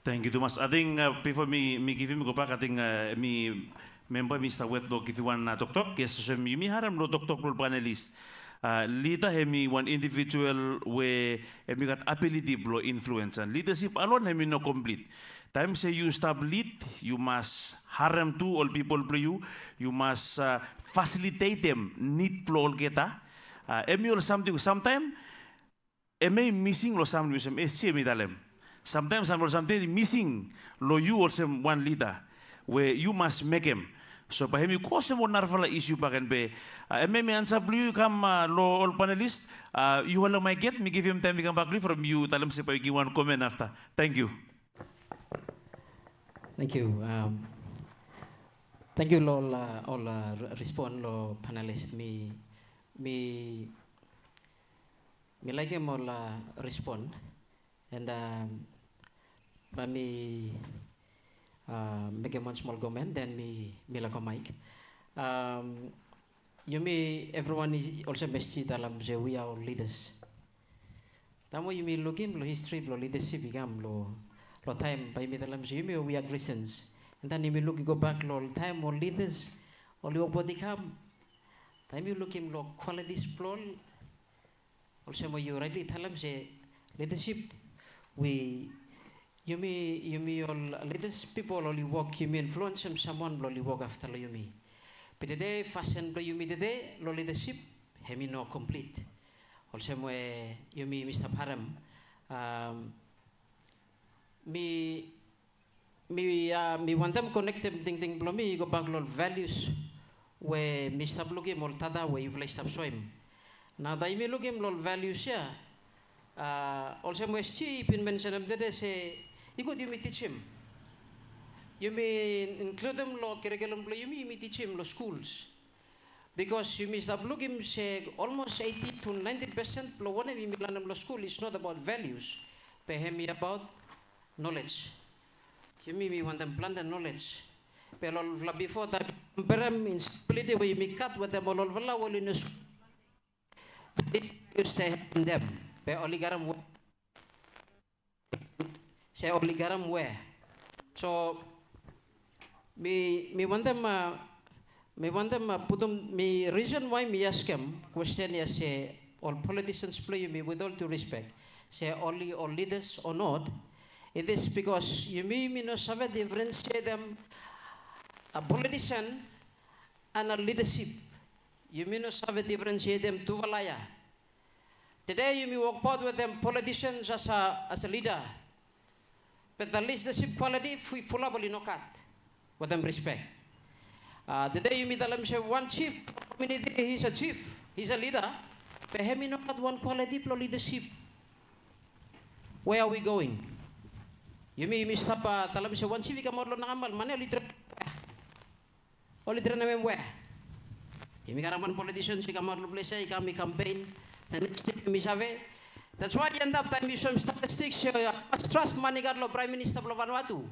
Tangkiu tumas. Ating, a, bifo mi, mi givim gobak, ating, a, mi memba mi stap wet blo givim wan, a, toktok. Yes, olsem yumi harem lo toktok blo ol panelis. A, lida hemi wan indivijual we hemi gat abiliti blo influens. An lidasip alon hemi no komplit. Taem se yu stap lid, yu mas harem tu ol pipol blo yu, yu mas, a, fasilitetem nid blo olgeta. A, hemi ol samting we samtaem hemi mising lo samting olsem SG hemi talem. Samtaem samting ol samting hemi mising lo yu olsem wan lida we yu mas mekem. So bae hemi go olsem ol narafala isu bakegen be, a, hemia hemi ansa blo yu. Kam, a, lo ol panelist, a, yu holem maek yet, mi givim taem mi kambak lo yu from yu talem se bae yu givim wan komen afta. Tangkiu. Tangkiu. Am, tangkiu lo ol, a, ol, a, re-, respon lo panelist. Mi, mi Mi laekem ol, a, respon, and, a, bae mi, a, mekem wan smol komen, then mi, mi lego maek. Am, yumi evriwan i olsem SG i talem se we are all leaders. Taem we yumi lukim lo histri blo lidasip i kam lo, lo taem bae yumi talem se yumi we are Christians. And then yumi luk i gobak lo ol taem ol lidas oli wokbaot i kam. Taem yu lukim lo kwalitis blo ol, olsem we yu raetli talem se lidasip, we yumi, yumi ol lidas pipol oli wok, yumi influensem samwan blo oli wok afta lo yumi. Be tede fasin blo yumi tede lo lidasip hemi no komplit. Olsem we yumi, yumi stap harem, am, mi Mi, a, mi wantem konektem tingting blo mi i gobak lo ol values we mi stap lukim ol data we yufala i stap soem. Nao taem yumi lukim lo ol values ia, a, olsem we SG i bin mensenem tede se i gud yumi tijim. Yumi inkludim lo kurikulum blo yumi, yumi tijim lo skuls. Bikos yumi stap lukim se olmos eiti tu naenti pesen blo wanem yumi lanem lo skul is not about values, be hemi abaot knowledge. Yumi, mi wantem plante knowledge. Be lo olfala bifo taem yumi komperem instability we yumi gat wetem ol olfala we oli no skul, i stap helpem dem. Be oli garem we se oli garem we. So mi, mi wantem, a, mi wantem, a, putum, mi, reason why mi askem kwesten ia se ol politicians blo yumi, with all due respect, se oli ol leaders or not, it is because yumi, yumi no save difrensietem a politician and a leadership. Yumi no save difrensietem tufala ia. Tede yumi wokbaot wetem politicians as a, as a leader. Be the leadership quality fu-, fulap oli no gat wetem rispek. A, tede yumi talem se wan jif komuniti, he is a chief, he is a leader. Be hemi no gat wan kwaliti blo lidasip. Where are we going? Yumi, yumi stap, a, talem se wan jif i kamaot lo Nangamal, mane oli trenem hem we? Oli trenem hem we? Yumi karem wan politician i kamaot lo ples ia, i kam i kampen. The next thing yumi save. That's why i endap taem yu soem statistics ia, hamas tras man i gat lo Praem Minista blo Vanuatu.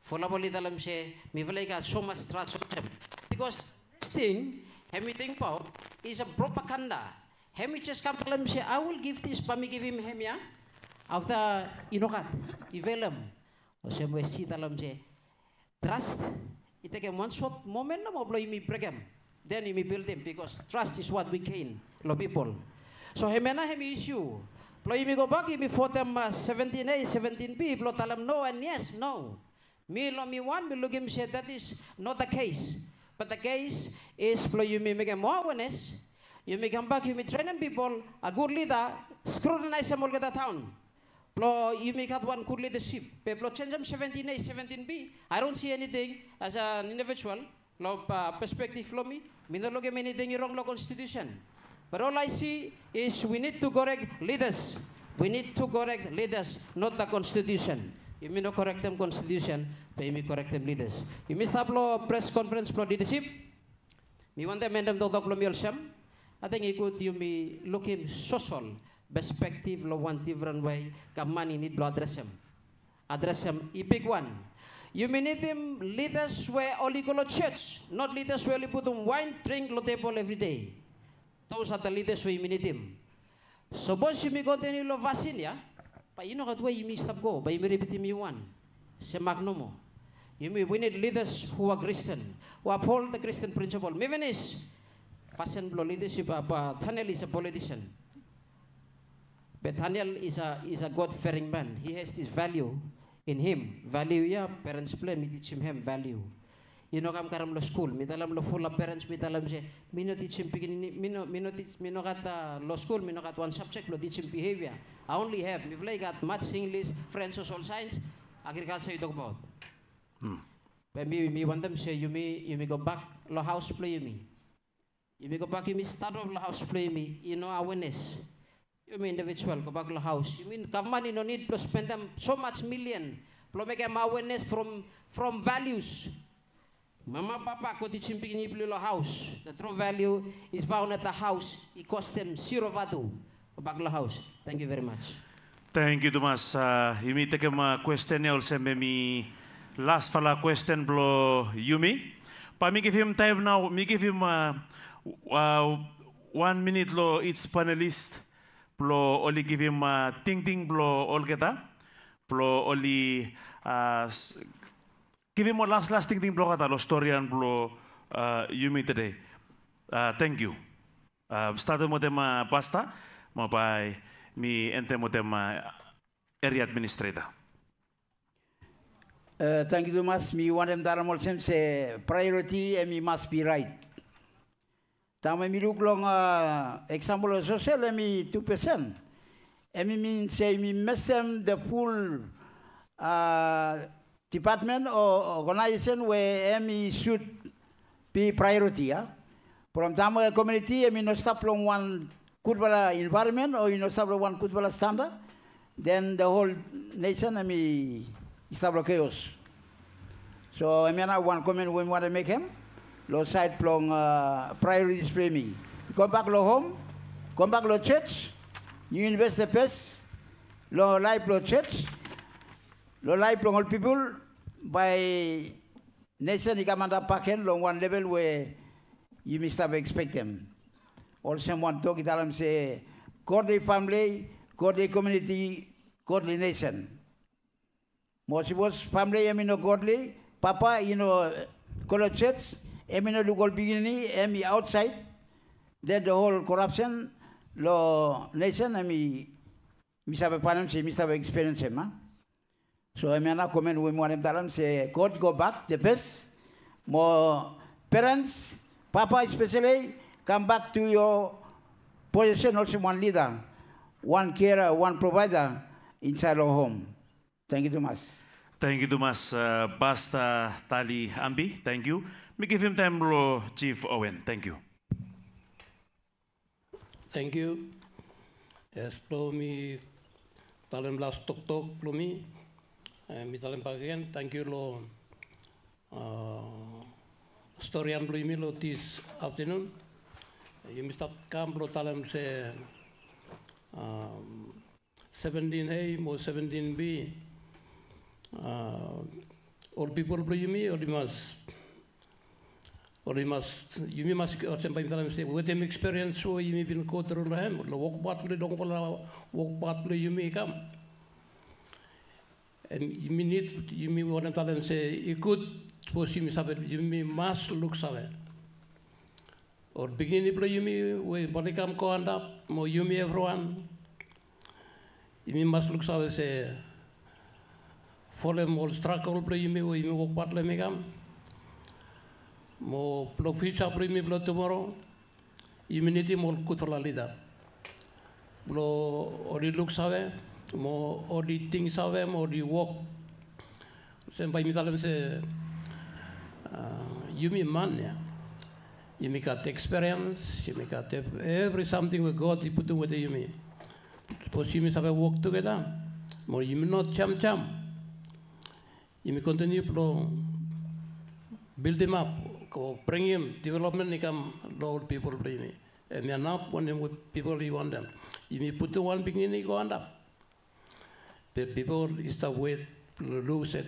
Fulap oli talem se mifala i gat so much tras lo hem. Bikos this thing hemi tingbaot is a propaganda. Hemi jes kam talem se, I will give this, bae mi givim hemia. Afta i nogat, i felem. Olsem we SG i talem se, trust i tekem wan sot momen nomo blo yumi brekem. Then yumi bildim, bikos trust is what we gain lo pipol. So hemia nao hemi isiu blo yumi gobak, yumi votem, a, seventin A, seventin B blo talem no and yes, no. Mi lo mi wan, mi lukim se that is not the case. But the case is blo yumi mekem moa awenes. Yumi kambak, yumi trenem pipol, a gud lida skrutinaesem olgeta taon. Blo yumi gat wan gud lidasip. Be blo jenjem seventin A, seventin B, I don't see anything as an individual. Lo, a, perspektif blo mi, mi no lukim eniting i rong lo konstitusen. But all I see is we need to correct leaders. We need to correct leaders, not the constitution. Yumi no korektem konstitusen, be yumi korektem lidas. Yumi stap lo pres konferens blo lidasip. Mi wantem endem toktok blo mi olsem, ating i gud yumi lukim sosol perspektif lo wan difren wei gavman i nid blo adresem. Adresem i bigwan. Yumi nidim lidas we oli go lo jos, not lidas we oli putum waen dring lo tebol evri dei. Those are the leaders we yumi nidim. Sapos yumi kontiniu lo fasin ia, bae i nogat we yumi stap go, bae yumi ripitim yu wan. Semak nomo. Yumi, we need leaders who are Christian, who uphold the Christian principle. Mi finis. Fasin blo lidasip, a, Daniel is a politician. But Daniel is a, is a God-fearing man. He has this value in him. Value ia, parents blo hem i tijim hem value. i no kam karem long skul. Mi talem long fulap perens, mi talem se mi no tijim pikinini, mi no, mi no tij, mi no gat, a, long skul mi no gat wan sabjek blong tijim behavior. I only have, mifala i gat maths, English, French, social science, agriculture i tokbaot. Be mi, mi wantem se yumi, yumi gobak long haos blong yumi. Yumi gobak, yumi stat of long haos blong yumi, i no awareness. Yumi individual gobak long haos. Yumi gavman i no nid blong spendem so much million blong mekem awareness from, from values. Mama, papa, go tijim pikinini blong yu long haos. The true value is found at the house. I kostem zero vatu. Gobak long haos. Thank you very much. Tangkiu tumas. A, yumi tekem, a, kwesten ya olsem hemi lasfala kwesten blong yumi. Bae mi givim taem nao, mi givim, a, a, wan minit long each panelist blong oli givim, a, tingting blong olgeta blong oli, a, givim ol laslas tingting blong olgeta long storian blong, a, yumi tede. A, tangkiu. A, statem wetem, a, pasta, mo bae mi endem wetem, a, eria administreta. A, tangkiu tumas. Mi wantem talem olsem se priority hemi mas bi raet. Taem we mi luk long, a, eksampol long sosel, hemi tu pesen. Hemi min se yumi mesem the full, a, department o organization we hemi should be priority, a. From taem we komuniti hemi no stap long wan gudfala environment o i no stap long wan gudfala standard, then the whole nation hemi stap long chaos. So hemia nao wan komen we mi wantem mekem long saed blong, a, priorities blong yumi. Kambak long hom, kambak long jos, yu invest the best long laef blong jos, long laef blong ol pipol, bae nesen i kam antap bakegen long wan level we yumi stap ekspektem. Olsem wan tok i talem se, godly family, godly community, godly nation. Mo sipos family hemi no godly, papa i no go long jos, hemi no luk ol pikinini, hemi aotsaed, then the whole corruption long nation hemi, mi save faenem se mi save ekspiriensem, a. So hemia nao komen we mi wantem talem se, God go back the best. Mo parents, papa especially, come back to your position olsem wan leader, wan carer, wan provider insaed long hom. Tangkiu tumas. Tangkiu tumas, a, Pasta Tali Ambi. Tangkiu. Mi givim taem long Jif Owen. Tangkiu. Tangkiu. Yes, blong mi talem las toktok blong mi. E, mi talem bakegen, tangkiu long, a, storian blong yumi long this afternoon. Yumi stap kam blong talem se, a, seventeen A mo seventeen B, a, ol pipol blong yumi, oli mas, oli mas, yumi mas, olsem bae mi talem se, wetem ekspiriens we yumi bin go tru long hem, long wokbaot blong, longfala wokbaot blong yumi i kam. Mo yumi nid, yumi wantem talem se i gud, sapos yumi save, yumi mas luksave ol pikinini blong yumi we bae oli kam go antap, mo yumi evriwan. Yumi mas luksave se, folem ol stragol blong yumi we yumi wokbaot long hem i kam. Mo blong fiuja blong yumi blong tumoro, yumi nidim ol gudfala lida blong oli luksave, mo oli ting save, mo oli wok. Olsem bae mi talem se, a, yumi man ya, yumi gat ekspiriens, yumi gat ev-, evri samting we God i putum wetem yumi. Sapos yumi save wok tugeta, mo yumi no jamjam, yumi kontiniu blong bildimap o bringim developmen i kam long ol pipol blong yumi. Hemia nao wanem we pipol i wantem. Yumi putum wan pikinini i go antap, be pipol i stap wet blong luk se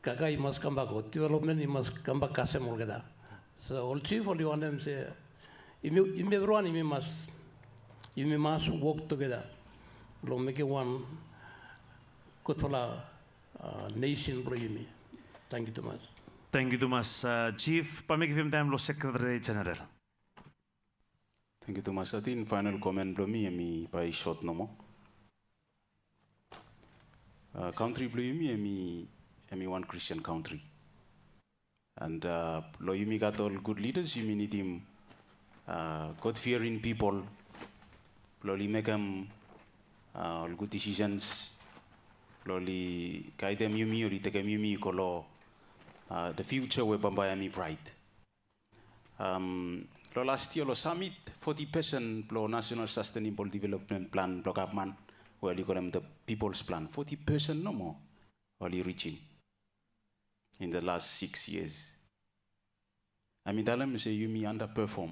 kaikai i mas kambak o developmen i mas kambak kasem olgeta. So ol jif oli wantem se, yumi, yumi evriwan yumi mas, yumi mas wok tugeta blong mekem wan gudfala, a, nesen blong yumi. Tangkiu tumas. Tangkiu tumas, a, Jif. Bae mi givim taem long Sekretari Jeneral. Tangkiu tumas. Ating faenol komen blong mi hemi bae i sot nomo. A, kantri blong yumi hemi, hemi wan Kristin kantri. And uh, lo yumi gat ol gud lidas, yumi nidim uh, God fearing people blo oli mekem uh, ol gud decisions blo oli gaidem yumi, oli tekem yumi i go lo uh, the future we bambae hemi bright. Um, lo last year lo summit, forty percent blo National Sustainable Development Plan blo gavman, we oli kolem the People's Plan, forty percent nomo oli reaching in the last six years. Hemi talem se yumi underperform.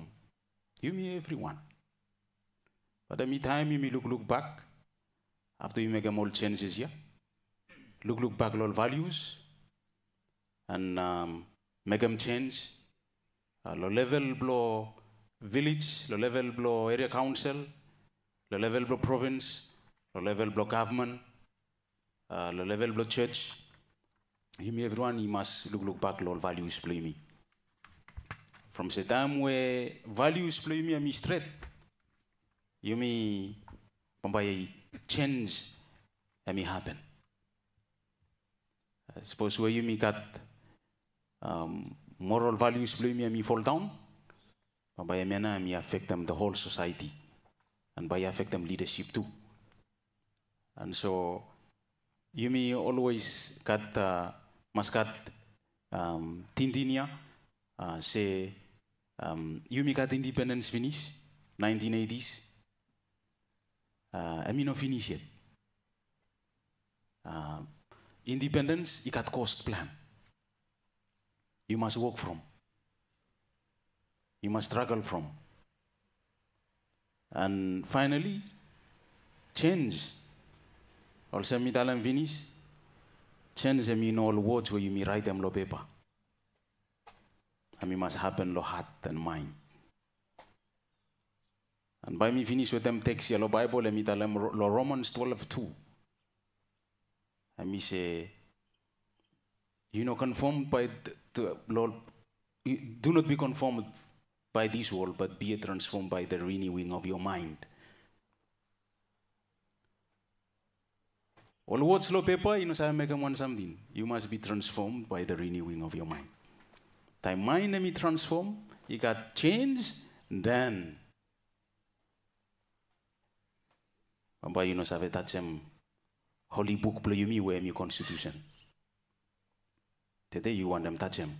Yumi everyone. But hemi taem yumi lukluk bak afta yumi mekem ol changes ia. Lukluk bak lo ol values and um, mekem change uh, lo level blo village, lo level blo area council, lo level blo province, lo level blo gavman, uh, lo level blo church. Yumi evriwan i mas lukluk bak lo ol values blo yumi. From se taem we values blo yumi hemi stret, yumi bambae change hemi happen. Uh, sapos we yumi gat um, moral values blo yumi hemi fall down, bambae hemia nao hemi affectem the whole society. And bae i affectem leadership tu. And so yumi always gat uh, mas gat um, tingting ia uh, se um, yumi gat independence finis, nineteen eighties. Uh, hemi no finis yet. Uh, independence i gat cost blo hem. Yu mas wok from, yu mas struggle from. And finally, change. Olsem mi talem finis, change hemi no ol words we yumi raetem lo pepa. Hemi mas hapen lo hat and mind. And bae mi finis wetem teks ia lo Baebol, hemi talem lo Romans twelve two. Hemi se, yu no conformed by the, to, lo, do not be conformed by this world, but be ye transformed by the renewing of your mind. Ol words lo pepa i no save mekem wan samting. You must be transformed by the renewing of your mind. Taem mind hemi transform, i gat change, then bambae yu no save tajem holy book blo yumi we hemi constitution. Tede yu wantem tajem.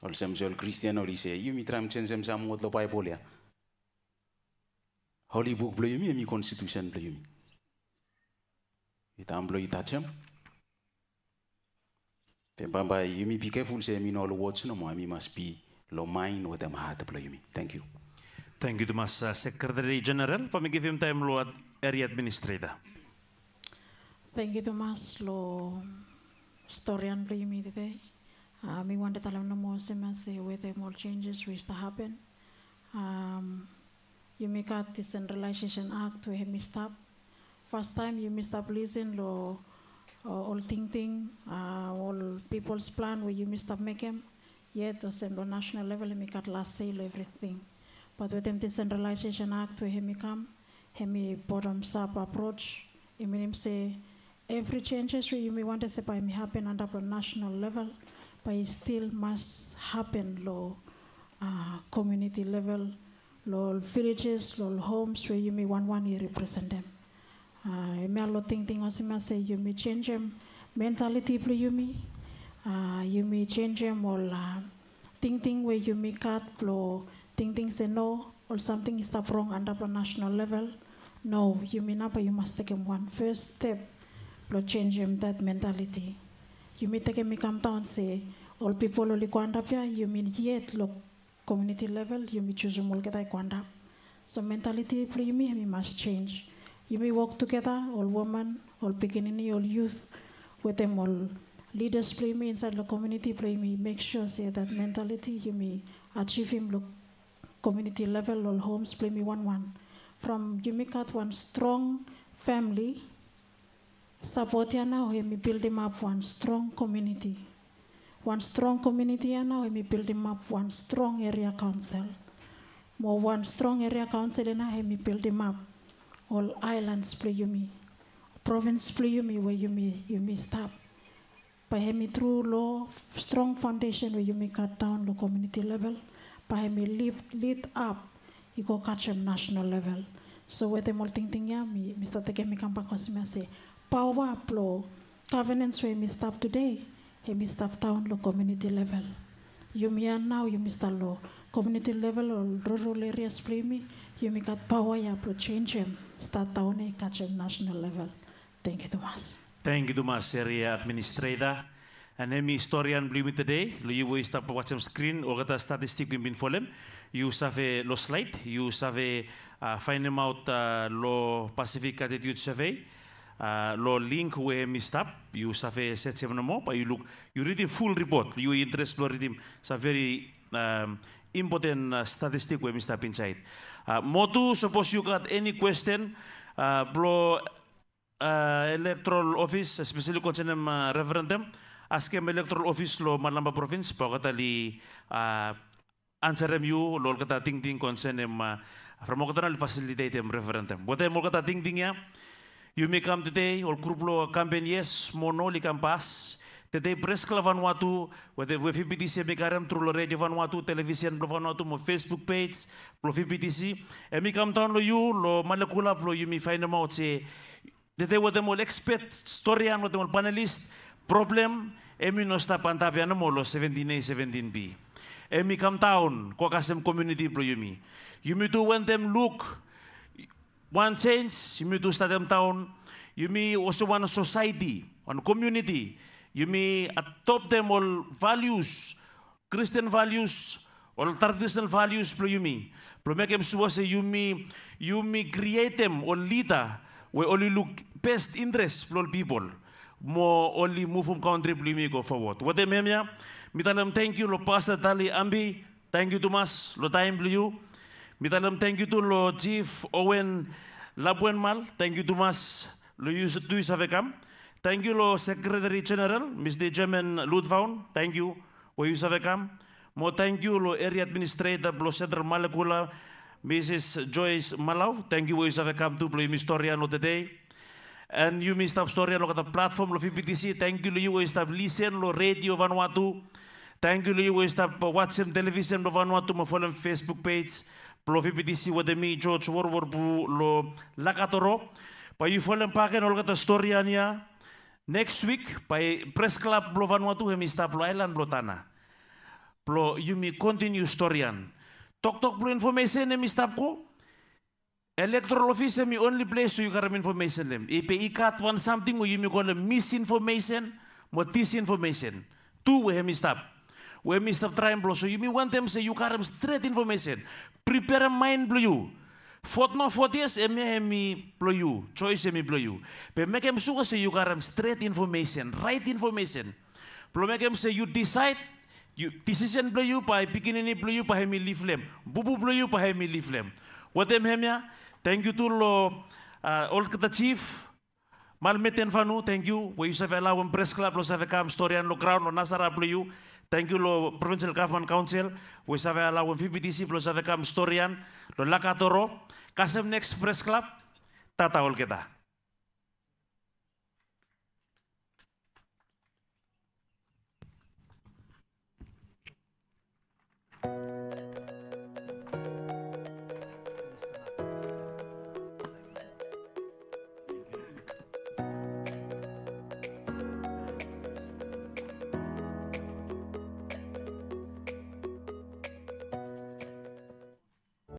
Olsem se ol Kristian oli se, yumi traem jenjem sam wod lo Baebol ia. Holy book blo yumi hemi constitution blo yumi. I taem blo yu tajem, be bambae yumi be careful se hemi no ol words nomo, hemi mas be lo mind wetem hat blo yumi. Tangkiu. Tangkiu tumas, uh, Secretary General. Bae mi givim taem lo Area Administrator. Tangkiu tumas lo historian blo yumi tede. Uh, mi wantem talem nomo olsem ia se wetem ol changes we i stap hapen, um, yumi gat Decentralization Act we hemi stap. Fastaem yumi stap lisen lo, uh, ol tingting, uh, ol People's Plan we yumi stap mekem. Yet olsem lo national level hemi gat last say lo evriting. But wetem Decentralization Act we hemi kam, hemi bottoms up approach. I minim se evri changes we yumi wantem se bae hemi hapen antap lo national level, bae i stil mas hapen lo, uh, community level, lo ol villages, lo ol homes we yumi wanwan i representem. Uh, hemia lo tingting olsem ia se yumi jenjem mentality blo yumi. Uh, yumi jenjem ol, uh, tingting we yumi gat blo tingting se no, ol samting i stap rong antap lo national level. No, yumi nao bae yu mas tekem wan first step blo jenjem that mentality. Yumi tekem i kamdaon se ol pipol oli go antap ia, yumi yet lo community level yumi jusum olgeta i go antap. So mentality blo yumi hemi mas change. Yumi wok tugeta, ol woman, ol pikinini, ol youth, wetem ol leaders blo yumi insaed lo community blo yumi make sure se that mentality yumi ajivim lo community level, ol homes blo yumi wanwan. From yumi gat wan strong family, sapot ia nao hemi bildimap wan strong community. Wan strong community ia nao hemi bildimap wan strong area council. Mo wan strong area council ia nao hemi bildimap ol islands blo yumi, provins blo yumi we yumi, yumi stap. Bae hemi tru lo strong foundation we yumi gat daon lo community level, bae hemi lid ap i go kajem national level. So wetem ol tingting ya mi stap tekem i kambak olsem ya se paoa blo governance we hemi stap tede, hemi stap daon lo community level. Yumi ya nao yumi stap lo community level, ol rural areas blo yumi, yumi gat paoa ya blo jenjem stat daon ya i kajem national level. Tangkiu tumas. Tangkiu tumas, eria administreta. And hemi historian blo yumi tede, lo yu we yu stap wajem skrin, olgeta statistik we yumi bin folem, yu save lo slaed, yu save faenemaot lo Pacific Attitude Survey lo link we hemi stap, yu save sejem nomo bae yu luk, yu ridim ful ripot, yu interes blo ridim sam veri impoten statistik we hemi stap insaed. Mo tu sapos yu gat eni kwesten blo electoral office, espeseli konsenem referendum, askem electoral office lo Malampa provins bae olgeta oli ansarem yu lo olgeta tingting konsenem from olgeta nao oli fasilitetem referendum. Wetem olgeta tingting ya, yumi kam tede, ol grup lo kampen yes mo no oli kam pas. Tede Pres Klab Vanuatu, we VBTC hemi karem tru lo Redio Vanuatu, televisen blo Vanuatu mo Facebook pej blo VBTC, hemi kam daon lo yu lo Malekula blo yumi faenemaot se tede wetem ol ekspet, historian wetem ol panelis, problem hemi no stap antap ya nomo lo seventin A, seventin B. Hemi kam daon go kasem komuniti blo yumi. Yumi tu wantem luk wan jenj, yumi tu statem daon, yumi olsem wan sosaeti, wan komuniti, yumi adoptem ol valius, Kristin valius, ol tradisonal valius blo yumi, blo mekem sua se yumi, yumi krietem ol lida we oli luk bes interes blo ol pipol mo oli muvum kantri blo yumi i go fowod. Wetem hemia, mi talem tangkiu lo Pasta Dali Ambi, tangkiu tumas lo taem blo yu. Mi talem tangkiu tu lo Jif Owen Labuenmal, tangkiu tumas lo yu tu yu save kam. Tangkiu lo Sekretari Jeneral, Mista German Ludvaun, tangkiu we yu save kam. Mo tangkiu lo Eria Administreta blo Sentral Malekula, Misis Joyce Malau, tangkiu we yu save kam tu blo yumi storian lo tede. And yumi stap storian lo olgeta platfom lo VBTC, tangkiu lo yu we yu stap lisen lo Redio Vanuatu. Tangkiu lo yu we yu stap wajem televisen blo Vanuatu mo folem Facebook pej blo VBTC wetem mi George Worworpu lo Lakatoro. Bae yu folem bakegen olgeta storian ya. Neks wik bae Pres Klab blo Vanuatu hemi stap lo aelan blo Tanna blo yumi kontiniu storian. Toktok blo infomesen hemi stap go. Electoral office hemi onli ples we yu karem infomesen lo hem. Be i gat wan samting we yumi kolem misinfomesen mo disinfomesen tu we hemi stap, we hemi stap traem blo so yumi wantem se yu karem stret infomesen. Priperem maen blo yu. Vot no vot yes, hemia hemi blo yu, joes hemi blo yu. Be mekem sua se yu karem stret infomesen, raet infomesen, blo mekem se yu disaed, yu, disisen blo yu bae pikinini blo yu bae hemi lif lo hem, bubu blo yu bae hemi lif lo hem. Wetem hemia, tangkiu tu lo olgeta jif, Malmeten Vanu, tangkiu we yu save alaoem Pres Klab blo save kam storian lo graon lo nasara blo yu. Tangkiu lo Provinsel Gavman Kaonsel we save alaoem VBTC blo save kam storian lo Lakatoro. Kasem neks Pres Klab, tata olgeta.